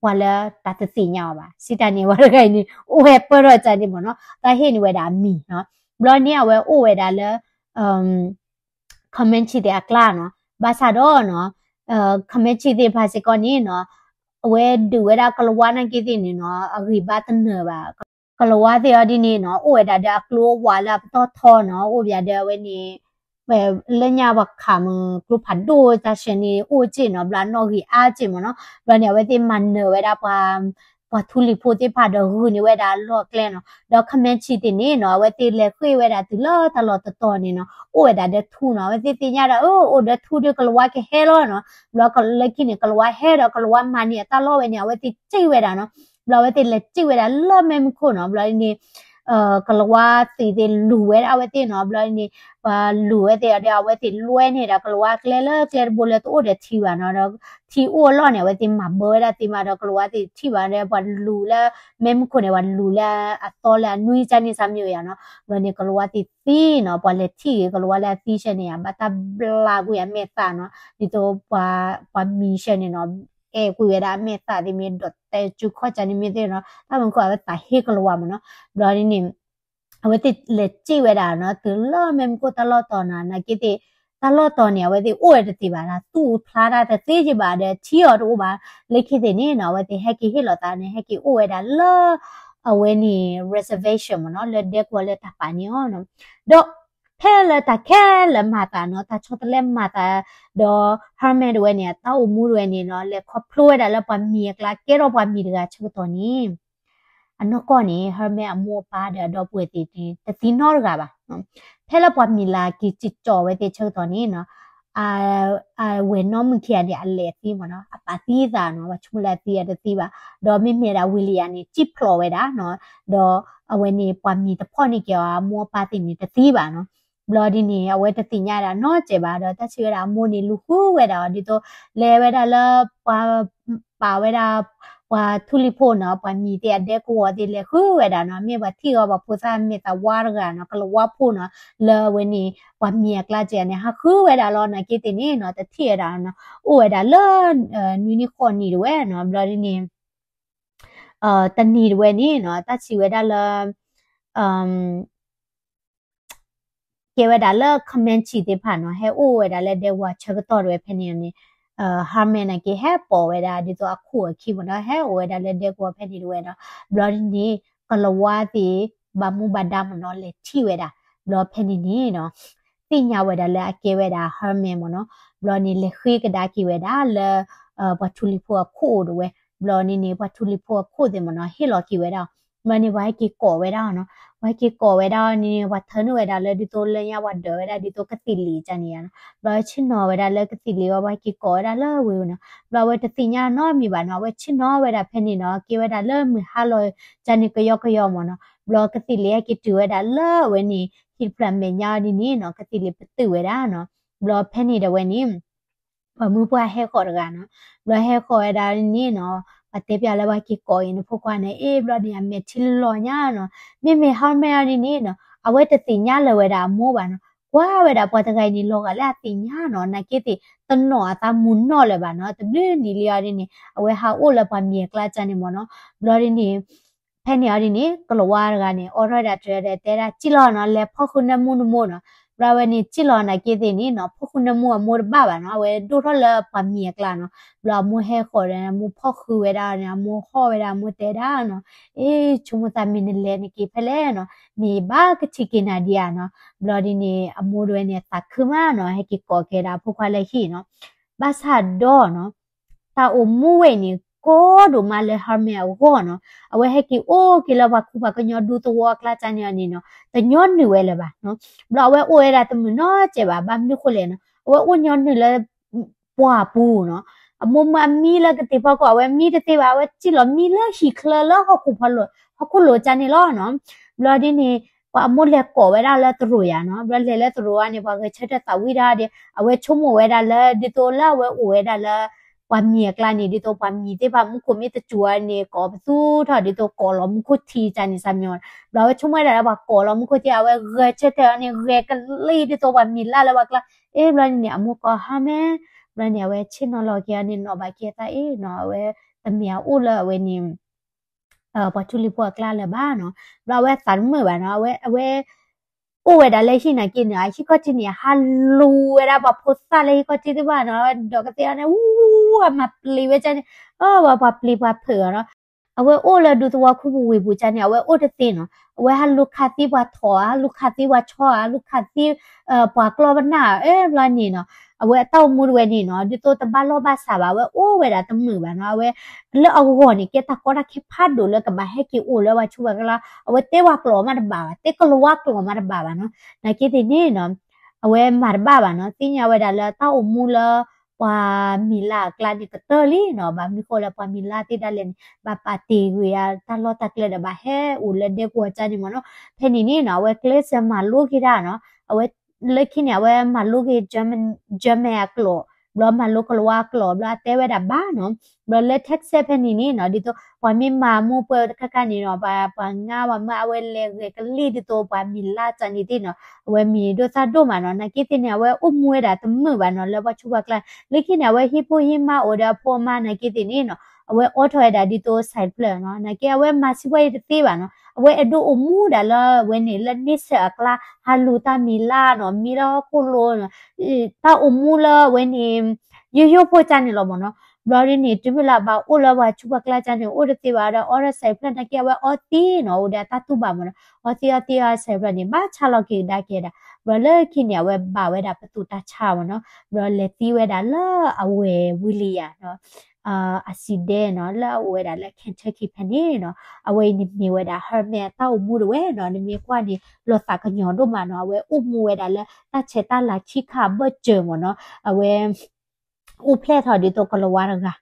ပှၤလၢတၢ်တသ့ၣ်ညါအီၤဘၣ်, စံးတၢ်န့ၣ် ပှၤတဂၤအံၤန့ၣ် အိၣ်ဝဲပၢၢ်ထီၣ်ကန့ၣ်မ့ၢ်နီၤ, တၢ်ဟ့ၣ်န့ၢ်ဝဲဒၣ်အမံၤနီၤ. ဘျီန့ၣ် အဝဲအိၣ်ဝဲဒၣ်လၢ Comanche သ့ၣ်အကျါနီၤ, ဘၣ်ဆၣ်ဒီးနီၤ Comanche သ့ၣ်တဖၣ်စ့ၢ်ကီးန့ၣ်နီၤ အဝဲဒုးဝဲဒၣ်ကလၤဝါနာ်က့သ့ၣ်န့ၣ်နီၤ အဂံၢ်ဘါတနၢၤဘၣ်. ကလၤဝါသ့ၣ်အီၤဒ်န့ၣ်နီၤ အိၣ်ဝဲဒၣ်ဒီးအကျိအဝးလၢအပတီၢ်ထီနီၤ, အိၣ်ဘၣ်ဒီးအဝဲန့ၣ် လၢညါပှၤခးမုၢ်ကျိဖးဒိၣ်တၢ်ဆှၢန့ၣ် အိၣ်က့ၢ်နီၤ, ဘျီအနီၣ်ဂံၢ်အါက့ၢ်မ့ၢ်နီၤ, ဘျီန့ၣ် အဝဲသ့ၣ်မၤနၢၤဝဲဒၣ်ပှၤ ပှၤထူလံၤဖိသ့ၣ်တဖၣ်ဒီးဂုာ်န့ၢ်ဝဲဒၣ်အလီၢ်အကျဲနီၤ, ဒီး Comanche သ့ၣ်န့ၣ်နီၤ အဝဲသ့ၣ်လဲၤဃ့ၢ်ဝဲဒၣ်တုၤလၢတၢ်လီၢ်တတီၤန့ၣ်နီၤ အိၣ်ဝဲဒၣ်ဒီးထူနီၤ, အဝဲသ့ၣ်သ့ၣ်ညါဒီး အၢ အိၣ်ဒီးထူဒီးကလၤဝါကဟဲလီၤနီၤ, ဘျီလၢခံန့ၣ် ကလၤဝါဟဲဒီးကလၤဝါမၤန့ၢ်အတၢ်လီၢ်ဝဲန့ၣ် အဝဲသ့ၣ်စံၣ်ဝဲဒၣ်နီၤ, ဘျီအဝဲသ့ၣ်လဲၤစံၣ်ဝဲဒၣ်လၢမဲးမုၢ်ခိၣ်နီၤ, ဘျီန့ၣ် ကလၤဝါသ့ၣ်သ့ၣ်လူၤဝဲဒၣ်အဝဲသ့ၣ်နီၤ, ဘျီန့ၣ် ပှၤလူၤဝဲသ့ၣ်ဒီး အဝဲသ့ၣ်လွဲန့ၢ်ဒၣ်ကလၤဝါကျဲလၢကျဲတဘိလၢတအိၣ်ဒီးထံဘၣ်နီၤ, ဒီးထံအိၣ်အလီၢ်န့ၣ် အဝဲသ့ၣ်မၤဘၢဝဲဒၣ်သ့မးဒီး ကလၤဝါသ့ၣ်ထံၣ်ဘၣ်ဒီး ပှၤလူၤလၢမဲးမုၢ်ခိၣ်န့ၣ် ပှၤလူၤလၢအသီလၢအနွံကန့ၣ် စၢ်မ့ၢ်ယါနီၤ, ဘျီန့ၣ် ကလၤဝါသ့ၣ်သံနီၤ, ပှၤလဲၤထံၣ်ဂ့ၤကလၤဝါလၢအသံဆၢန့ၣ် အဘၣ်တၢ်ဘျးကွံာ်အမဲာ်သၣ်နီၤ, ဒ်သိးပှၤမံၤဆၢန့ၣ်နီၤ အဲၣ်ကွံာ်ဝဲဒၣ်အမဲာ်သၣ်သ့ၣ်မ့ၢ်ဒီးတဲကၠူခီၣ်ကန့ၣ်မ့ၢ်သ့ၣ်နီၤ, တၢ်မုၢ်ခိၣ်အဝဲသးဟ့ကလၤဝါမ့ၢ်နီၤ, ဘျီန့ၣ် အဝဲသ့ၣ်လဲၤစံၣ်ဝဲဒၣ်နီၤ တုၤလၢမဲးမုၢ်ခိၣ်တၢ်လီၢ်တီၤနီၤ, နာ်က့သ့ၣ် တၢ်လီၢ်တီၤန့ၣ် အဝဲသ့ၣ်အိၣ်ဝဲတသ့ဘၣ်ဒီး သူၣ်ဖျါတၢ်တသ့ယဘၣ်ဒီး ထံအီၤတအိၣ်ဘၣ်, လၢခံသ့ၣ်န့ၣ်နီၤ အဝဲသ့ၣ်ဟဲက့ၤဟ့ၣ်လီၤသးန့ၣ် ဟဲက့ၤအိၣ်ဝဲဒၣ်လၢ အဝဲန့ၣ် reservation မ့ၢ်နီၤ လၢဒဲကဝီၤလၢတၢ်ပာ်န့ၢ်အီၤနီၤ, ဒီး ဖဲလၢတၢ်ခဲလၢာ်မၤသးနီၤ တၢ်ဆီတလဲမၤသး ဒီး Herman တဝဲန့ၣ် အတၢ်အိၣ်မူတဝဲန့ၣ်နီၤ လဲၤခီဖျိဝဲဒၣ်လၢပှၤမံၤအကျါ ကဲထီၣ်ပှၤမံၤတဂၤဆၢကတီၢ်န့ၣ် အနီၢ်ကီၢ်န့ၣ် Herman အမိၢ်အပၢ်ဒီးအဒီပုၢ်ဝဲၢ်သ့ၣ်န့ၣ် တသံနီတဂၤဘၣ်. ဖဲလၢပှၤမံၤလၢက့ၤစံၣ်ကၠီၣ်ဝဲသ့ၣ်ဆၢကတီၢ်န့ၣ်နီၤ အဝဲၢ်နီၢ်မုၣ်ခံဂၤန့ၣ် အလဲၤသံမ့ၢ်နီၤ အပာ်သံအသးနီၤ ပှၤဆိကမိၣ်လၢအသံအတသံဘၣ်, ဒီးမ့မ့ၢ်ဒၣ်ဝံၤလံယၤန့ၣ် စံၣ်ဖျိးဝဲဒၣ်နီၤ, ဒီးအဝဲန့ၣ် ပှၤမံၤတဖီၣ်န့ၢ်က့ၤအီၤ အမိၢ်အပၢ်သ့ၣ်န့ၣ် တသံဘၣ်နီၤ. ဘျီဒ်န့ၣ် အဝဲတသ့ၣ်ညါဒၣ်နီတစဲးဘၣ် ဒီးတၢ်စံးဝဲဒၣ်အမိၢ်န့ၣ် လူၤဃုဝဲဒၣ်အီၤ ဒ်သိး လဲၤဝဲဒၣ်လၢ ပှၤ ပာ်ဝဲဒၣ် ပှၤထူလံၤဖိနီၤ ပှၤမံၤသ့ၣ်အဒဲကဝီၤသ့ၣ် လဲၤဃုဝဲဒၣ်နီၤ မ့ၢ်ပှၤထံၣ်အီၤပှၤဖိသၣ်မဲာ်သးဝါတဂၤနီၤ ကလၤဝါဖိနီၤ လၢအဝဲန့ၣ် ပှၤမံၤအကျါစဲးန့ၣ် ဟးဃုဝဲဒၣ်လီၤ နာ်က့သ့ၣ်န့ၣ်နီၤ တထံၣ်ဝဲဒၣ်နီၤ အိၣ်ဝဲဒၣ်လၢ နွံနံၣ်ဃိးနံၣ်တဝဲနီၤ ဘျီဒ်န့ၣ် တနံၤတဝဲန့ၣ်နီၤ တၢ်စံးဝဲဒၣ်လၢ ကဲဝဲဒၣ်လၢ Comanche သ့ၣ်တဖၣ်နီၤ ဟဲအိၣ်ဝဲဒၣ်လၢဒဲကဝီၤဆၢကတီၢ်တဝဲဖဲန့ၣ်န့ၣ် Herman နာ်က့ ဟဲပိာ်ဝဲဒၣ်ဒ်သိးအခိၣ်အခံမ့ၢ်နီၤ ဟဲအိၣ်ဝဲဒၣ်လၢဒဲကဝီၤဖဲန့ၣ်တဝဲနီၤ ဘျီဒ်န့ၣ် ကလၤဝါသ့ၣ် ဘၣ်မူဘၣ်ဒါမ့ၢ်နီၤ လဲၤထံၣ်ဝဲဒၣ် ဘျီဖဲန့ၣ်န့ၣ်နီၤ သ့ၣ်ညါဝဲဒၣ်လၢအကဲဝဲဒၣ် Herman မ့ၢ်နီၤ ဘျီန့ၣ် လဲၤဃ့ကဒါက့ၤဝဲဒၣ်လၢ ပှၤထူလံၤဖိအခိၣ်အိၣ်တဝဲ ဘျီန့ၣ်န့ၣ် ပှၤထူလံၤဖိအခိၣ်သ့ၣ်မ့ၢ်နီၤ ဟ့ၣ်လီၤက့ၤဝဲဒၣ် ဘျီန့ၣ် ပှၤဟဲက့ၤကိးဝဲဒၣ်နီၤ ပှၤဟဲက့ၤကိးဝဲဒၣ်န့ၣ် ပှၤထၢနုာ်ဝဲဒၣ်လၢဒ်သိးလၢညါပှၤဒၢးဝဲဒၣ်ဒ်သိးကသံၣ်လံာ်ကန့ၣ်ယါနီၤ ဘျီဆ့ၣ်နီၤဝဲဒၣ်လၢကသံၣ်လံာ်အီၤ ပှၤဟဲက့ၤကိးဝဲဒၣ်လၢဝ့ၢ်နီၤ ဘျီအဝဲတသ့ၣ်ညါနီတမံၤဘၣ်နီၤ အဝဲဆ့ၣ်နီၤဝဲဒၣ်ဖဲန့ၣ်နီၤ ကဲဝဲဒၣ်လၢမုၢ်ဟါလီၤကန့ၣ်ကယီကယီမ့ၢ်နီၤ ဘျီကသံၣ်လံာ်ဟဲက့ၤတုၤဝဲဒၣ်လၢအဝဲန့ၣ် ဟံၣ်တဖျၢၣ်အမဲာ်ညါဒ်န့ၣ်နီၤ ကသံၣ်လံာ်ပတုာ်ဝဲဒၣ်နီၤ ဘျီဖဲန့ၣ်ဒီးဝဲန့ၣ် ပှၤမုၢ်ပှၢ်ဟဲဃီးတဂၤနီၤ, ဘျီဟဲဃီးဝဲဒၣ်န့ၣ်နီၤ, ပှၤတဲပျးလၢပှၤဟဲက့ၤကိးအံၤန့ၣ် ဖိခွါန့ၣ် အ့ ဘျီန့ၣ် အမဲာ်ထံလီၤညါနီၤ, မ့မ့ၢ် Herman အီၤဒ်န့ၣ်နီၤ, အဝဲတသ့ၣ်ညါလၢၤဝဲဒၣ်အမိၢ်ဘၣ်နီၤ, ကွၢ်ဝဲဒၣ်ပှၤတဂၤအံၤန့ၣ် လီၤဂာ်လၢအသ့ၣ်ညါနီၤ, နာ်က့သ့ၣ် တနီၣ်အသးမုာ်နီၣ်လၢၤဘၣ်နီၤ, တဘျုးနံၤလံအီၤဒ်န့ၣ် အဝဲဟးအိၣ်လၢပှၤမံၤအကျါန့ၣ်မ့ၢ်နီၤ, ဘျီဒ်န့ၣ် ဖဲန့ၣ်အီၤဒ်န့ၣ် ကလၤဝါတဂၤန့ၣ် အိးထီၣ်ဝဲဒၣ်တြဲၤဒီး တဲဒၣ်စံၣ်လီၤနီၤ, လဲၤဖီၣ်ဃုာ်နၢမူနမိၢ်နီၤ, ဘျီဝဲန့ၣ် စံၣ်လီၤနာ်က့သ့ၣ်န့ၣ်နီၤ ဖီၣ်ဃုာ်နၢမူအမိၢ်တဘၣ်ဘၣ်နီၤ, အဝဲဒိၣ်ထီၣ်လၢပှၤမံၤအကျါနီၤ. ဘျီအမိၢ်ဟဲဃီၤဒီး အမိၢ်ဖီၣ်ဃုာ်ဝဲဒၣ်န့ၣ် အမိၢ်ဟီၣ်ဝဲဒၣ် အမိၢ်တဲဒၣ်နီၤ, အ့ ဆိကမိၣ်သးမ့ၢ်နလဲၤနက့ၤဖဲလဲၣ်နီၤ, မ့ၢ်ဘၣ်ကထံၣ်က့ၤနၤဒံးဧါနီၤ. ဘျီဒ်န့ၣ် အမိၢ်တဝဲန့ၣ် သးခုမးနီၤ, ဟဲက့ၤကိးက့ၤဒၣ်အဖိခွါလၢဟံၣ်နီၤ. ဘၣ်ဆၣ်ဒီးနီၤ တၢ်အိၣ်မူဝဲအံၤန့ၣ် ကီဒိၣ်မးလၢ Herman အဂီၢ်နီၤ. အဝဲဟဲက့ၤအိၣ်က့ၤလၢပှၤခူပှၤကညီဒူသဝီအကျါန့ၣ်န့ၣ်နီၤ, တညီနုၢ်ဝဲလၢၤဘၣ်နီၤ. ဘျီအဝဲအိၣ်ဝဲဒၣ်တမုာ်နီတစဲးဘၣ်, ဘၣ်မနုၤဃိလဲၣ်နီၤ, အဝဲအိၣ်ညီနုၢ်လၢ ပှၢ်ပူၤနီၤ. အမိၢ်မၢအမံလၢကသ့ၣ်ဖီခိၣ် အဝဲမံတသ့ဘၣ်, အဝဲစံၣ်လီၤမံလၢဟံၣ်ချၢလၢဟီၣ်ခိၣ် ဟီၣ်ခိၣ်လိၤန့ၣ်လီၤနီၤ. ဘျီဒ်န့ၣ် ပှၤအမိၢ်လဲၤကိးဝဲဒၣ်လၢသရိာ်ယၤနီၤ. ဘျီလဲၤလၢသရိာ်န့ၣ် ပှၤဂဲၤဆၢထၢၣ်သးဝံၣ်တၢ်ဒီး အဝဲဆိကမိၣ်ဝဲဒၣ်လၢ ဒ်သိးလၢအဝဲအိၣ်ဝဲဒၣ်လၢ ပှၤမံၤအကျါန့ၣ် ဒ်သိးပှၤမံၤသ့ၣ်တဖၣ်မူခိၣ်မ့ၢ်တစူၤဝဲန့ၣ် ကိးပသူထီၣ် ဒ်သိးကိးလီၤမူခိၣ်ထံန့ၣ် စၢ်မညီ. ဘျီအဝဲဆိကမိၣ်ဝဲဒၣ်လၢပှၤကိးလီၤမူခိၣ်ထံ အဝဲဂဲၤဆၢထၢၣ်န့ၣ် ဂဲၤကလံၣ်ဒ်သိးပှၤမံၤလၢ်လၢပှၤကျါ. အ့ ဘျီန့ၣ် အမိၢ်ကိး Herman, ဘျီန့ၣ် အဝဲဆ့ၣ်နီၤလီၤက့ၤန့ၣ် နီၣ်ဘၣ်က့ၤသးအ့ၣ်နီၤ, အဝဲတမ့ၢ်အအိၣ်လၢအဝဲန့ၣ် ပှၤထူလံၤဖိအကျါလၢၤဘၣ်နီၤ. ဘျီအဝဲသးတမုာ်ဘၣ်နီၤ, အဝဲ အဝဲ အိၣ်ဝဲဒၣ်လၢဟံၣ်နာ်က့န့ၣ် ဟံၣ်ခီၣ်ထံးန့ၣ် ဟးလူၤဝဲဒၣ်ပှၤဖိသၣ်လၢဟံၣ်ခီၣ်ထံးသ့ၣ်တဖၣ်နီၤ, ဒီးကသ့ၣ်အီၤန့ၣ် အူ အမၤပျံၤဝဲန့ၣ်, အၢ ပှၤပျံၤပှၤဖုးအီၤနီၤ. အဝဲအိၣ်လၢဒူသဝီခူပူၤဝ့ၢ်ပူၤန့ၣ် အဝဲအိၣ်တသ့နီၤ, အဝဲဟးလူၤခးသံပှၤထိး ဟးလူၤခးသံပှၤဆီ ဟးလူၤခးသံ ပှၤကျီၢ်ပနၢ် အၢ ဘျီန့ၣ်နီၤ. အဝဲအတၢ်အိၣ်မူတဝဲန့ၣ်နီၤ ဒ်သိးတဘၣ်လီၢ်ဘၣ်စးဘၣ်, အဝဲအိၣ်ဝဲဒၣ်တမုာ်ဘၣ်နီၤ. အဝဲ လၢအဂီၢ်န့ၣ် ကဲတၢ်ကီတၢ်ခဲဖးဒိၣ်လၢကဘၣ်ဟဲက့ၤအိၣ်လၢပှၤဆူးပှၤကျါ, အဝဲတဲပှၤကျိာ်မးတဘၣ်ဘၣ်, တဲကလၤဝါကျိာ်မးတဘၣ်ဘၣ်နီၤ. နာ်က့သ့ၣ်န့ၣ်နီၤ အဝဲမၤတဘၣ်ဘၣ်နီၤ, သ့ၣ်ညါဝဲဒၣ်လၢတၢ်အိၣ်မူလၢ ပှၤမံၤလၢ်အကျါန့ၣ်ကတၢၢ်လံနီၤ, ဘၣ်မနုၤဃိလၢပှၤမံၤလၢ်သ့ၣ်ဒၣ်လဲာ်န့ၣ် ဘၣ်ပာ်တ့ၢ်ကွံာ်ယၤတၢ်လီၢ်တၢ်ကျဲဒီးဘၣ်ဟဲအိၣ်လၢဒဲကဝီၤန့ၣ်မ့ၢ်နီၤ. ဖဲန့ၣ်န့ၣ်နီၤ အဝဲကျဲးစၢးမၤလိက့ၤတၢ်နီၤ, အဝဲ လၢခံန့ၣ် အဝဲမၤလိက့ၤ German အကျိာ်, ဘျီမၤလိကလၤဝါအကျိာ်, ဘျီအတဲဝဲဒၣ်ဘၣ်နီၤ. ဘျီလၢ Texas ဖဲန့ၣ်န့ၣ်နီၤ ဒ်သိးပှၤမ့ၢ်မၤမူပှဲၤတခါခါန့ၣ်နီၤ ပှၤ ပှၤငါပှၤမါအဝဲလဲၤဂဲၤကလံၣ်ဒ်သိးပှၤမံၤလၢ်န့ၣ်သ့ၣ်နီၤ, အဝဲမံၤဒိၣ်သၣ်ဒိၣ်မးနီၤ. နာ်က့သ့ၣ်န့ၣ် အဝဲအိၣ်မူဝဲဒၣ်တမုာ်ဘၣ်နီၤ လၢပှၤဆူးပှၤကျါ, လၢခံန့ၣ် အဝဲဟံၣ်ဖိဟံၣ်မါအိၣ်ဒီးအဖိအမါနာ်က့သ့ၣ်န့ၣ်နီၤ အဝဲအိးထီၣ်ဝဲဒၣ်ဒ်သိး စဲးဖျၢၣ်နီၤ, နာ်က့အဝဲမၤစံးပှဲၤအံၤတသ့ဘၣ်နီၤ, အဝဲအဲၣ်ဒိးအိၣ်မူဒၣ်လၢအဝဲန့ၣ် လၢန့ဆၢၣ်အကျါ ဟးလူၤတၢ်မံၤလၢ်နီၤ, မံလၢဟီၣ်ခိၣ်လိၤ, တၢ်အိၣ်မူလၢအဝဲန့ၣ် ယိယိဖိန့ၣ်လီၤမ့ၢ်နီၤ. ဘျီဒ်န့ၣ် တုၤမ့ၢ်လၢအဘၣ်အိၣ်လၢပှၤဆူးပှၤကျါန့ၣ် အိၣ်တသ့ဘၣ်ဒီး အိးထီၣ်စဲးဖျၢၣ်နာ်က့ အဝဲအီသံးနီၤ, အိၣ်ဒီးတၢ်တူၢ်ဘၣ်မ့ၢ်နီၤ, အီသံးအီသံးအီစဲးဖျၢၣ်န့ၣ် ဘၣ်ဆါလီၤက့ၤကဒါက့ၤဒၣ်. ဘျီလၢခံန့ၣ် အဝဲဘၣ်ဝဲဒၣ်ပသူၣ်တၢ်ဆါမ့ၢ်နီၤ, ဘျီလဲၤသံဝဲဒၣ်လၢအဝဲၢ်ဝံလံယၤနီၤ အစံဒဲနီၤ လၢအအိၣ်ဝဲဒၣ်လၢ Kentucky ဖဲန့ၣ်နီၤ, အဝဲအံၤန့ၣ်မ့ၢ်ဝဲဒၣ် Herman အတၢ်အိၣ်မူတဝဲနီၤ, နမ့ၢ်ကွၢ်န့ၣ် လီၤသးကညီၤဒိၣ်မးနီၤ, အဝဲအိၣ်မူဝဲဒၣ်လၢတၢ်ဆဲးတၢ်လၤခံခါအဘၢၣ်စၢၤမ့ၢ်နီၤ, အဝဲ အိၣ်ဖျဲၣ်ထီၣ်ဒ်သိးကလၤဝါတဂၤ,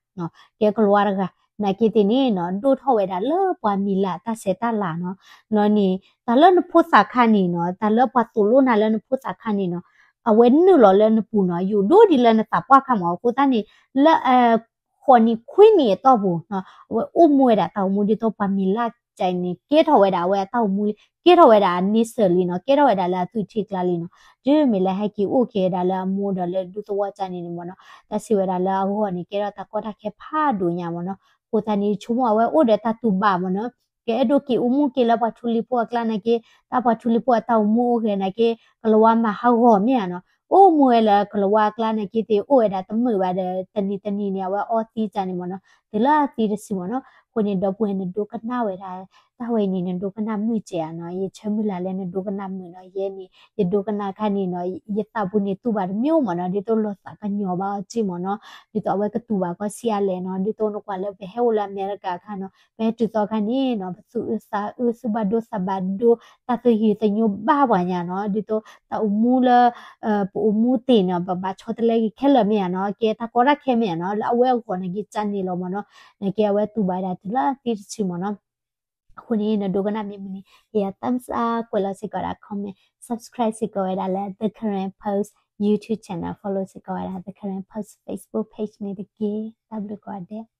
ကဲကလၤဝါတဂၤ, နာ်က့သ့ၣ်န့ၣ်နီၤ ဒိၣ်ထီၣ်ဝဲဒၣ်လၢပှၤမံၤလၢ်တၢ်ဆဲးတၢ်လၤနီၤ, ဘျီန့ၣ် တၢ်လၢနဖိသၣ်ခါန့ၣ်နီၤ, တၢ်လၢပှၤသိၣ်လိနၤလၢနဖိသၣ်ခါန့ၣ်နီၤ, အဝဲနုာ်လီၤလၢနပူၤနီၤ, ယိၣ်ဒိၣ်ဒ်လၢနသးပှၢ်ခါမ့ၢ်, အဃိသတးန့ၣ် လၢ ဃိးနံၣ်ခွံနံၣ်အတီၢ်ပူၤနီၤ, အဝဲအိၣ်မူဝဲဒၣ်တၢ်အိၣ်မူဒ်သိးပှၤမံၤလၢ်န့ၣ် ကဲထီၣ်ဝဲဒၣ်အဝဲအတၢ်အိၣ်မူလံ, ကဲထီၣ်ဝဲဒၣ်အန့ဆၢၣ်လံနီၤ, ကဲထီၣ်ဝဲဒၣ်လၢအသွံၣ်ထံကျါလံနီၤ, တုၤမ့ၢ်လၢဟဲက့ၤအိၣ်က့ၤဝဲဒၣ်လၢအမိၢ်ဒီးလၢဒူသဝီန့ၣ်န့ၣ်မ့ၢ်နီၤ, တၢ်စံးဝဲဒၣ်လၢအဂီၢ်န့ၣ် ကဲထီၣ်တၢ်ကီတၢ်ခဲဖးဒိၣ်ညါမ့ၢ်နီၤ, အဃိသတးန့ၣ် ဆိကမိၣ်အဝဲအိၣ်ဒီးတၢ်တူၢ်ဘၣ်မ့ၢ်နီၤ, ကအဲၣ်ဒိးက့ၤအိၣ်မူက့ၤလၢပှၤထူလံၤဖိအကျါနာ်က့, တၢ်ပှၤထူလံၤဖိအတၢ်အိၣ်မူအိၣ်ဂဲၤနာ်က့, ကလၤဝါမၤဟးဂီၤမ့ၢ်ဧါနီၤ, အိၣ်မူဝဲလၢကလၤဝါအကျါနာ်က့သ့ၣ် အိၣ်ဝဲဒၣ်တမုာ်ဘၣ်ဒီး တနံၤတနံၤန့ၣ် အဝဲအီသံးန့ၣ်မ့ၢ်နီၤ, တုၤလၢအသံးတစုမ့ၢ်နီၤ, အဃိန့ၣ် ဒီပုၢ်ဝဲၢ်နဒိကနၣ်ဝဲဒၣ်, တၢ်ဝဲအံၤန့ၣ် နဒိကနၣ်မုာ်စဲးဧါနီၤ, ယဆၢမုၢ်လၢ်လၢနဒိကနၣ်မုာ်နီၤ, ယဲန့ၣ် ယဒိကနၣ်ခါန့ၣ်နီၤ, ယသးပူၤန့ၣ်တူၢ်ဘၣ်တမံၤမ့ၢ်နီၤ, ဒ်သိးလီၤသးကညီၤဘၣ်အီၤက့မ့ၢ်နီၤ, ဒ်သိးအဝဲကတူၢ်ဘၣ်ကီၢ်စံၣ်အါလဲၣ်နီၤ, ဒ်သိးနကွၢ်လၢပဟဲအိၣ်လၢအမဲရကၤအခါနီၤ, ပဟဲတုၤသီခါန့ၣ်နီၤ, ပသူၣ်အုးသးအုး သူၣ်ဘၣ်ဒိသးဘၣ်ဒိ, တၢ်သယုၢ်သညိဘၣ်ပှၤညါနီၤ, ဒ်သိးတၢ်အိၣ်မူလၢ ပအိၣ်မူသ့ၣ်နီၤ, ပဘၣ်ဆီတလဲက့ၤခဲလၢာ်မ့ၢ်ဧါနီၤ, ကဲတၢ်ကီတၢ်ခဲမ့ၢ်ဧါနီၤ, လၢအဝဲအဂီၢ်န့ၣ်က့ၤကန့ၣ်လီၤမ့ၢ်နီၤ, နကဲအဝဲတူၢ်ဘၣ်ဝဲဒၣ်တုၤလၢသံးတစုမ့ၢ်နီၤ, အဃိန့ၣ် နဒိကနၣ်မ့ၢ်မုာ်န့ၣ် ဟ့ၣ်ယၤ thumbs up, ကွဲးလီၤစ့ၢ်ကီးဝဲဒၣ် comment, subscribe စ့ၢ်ကီးဝဲဒၣ်လၢ The Karen Post YouTube channel, follow စ့ၢ်ကီးဝဲဒၣ် The Karen Post Facebook page န့ၣ်တက့ၢ်. တၢ်ဘျုးကိးဂၤဒဲး.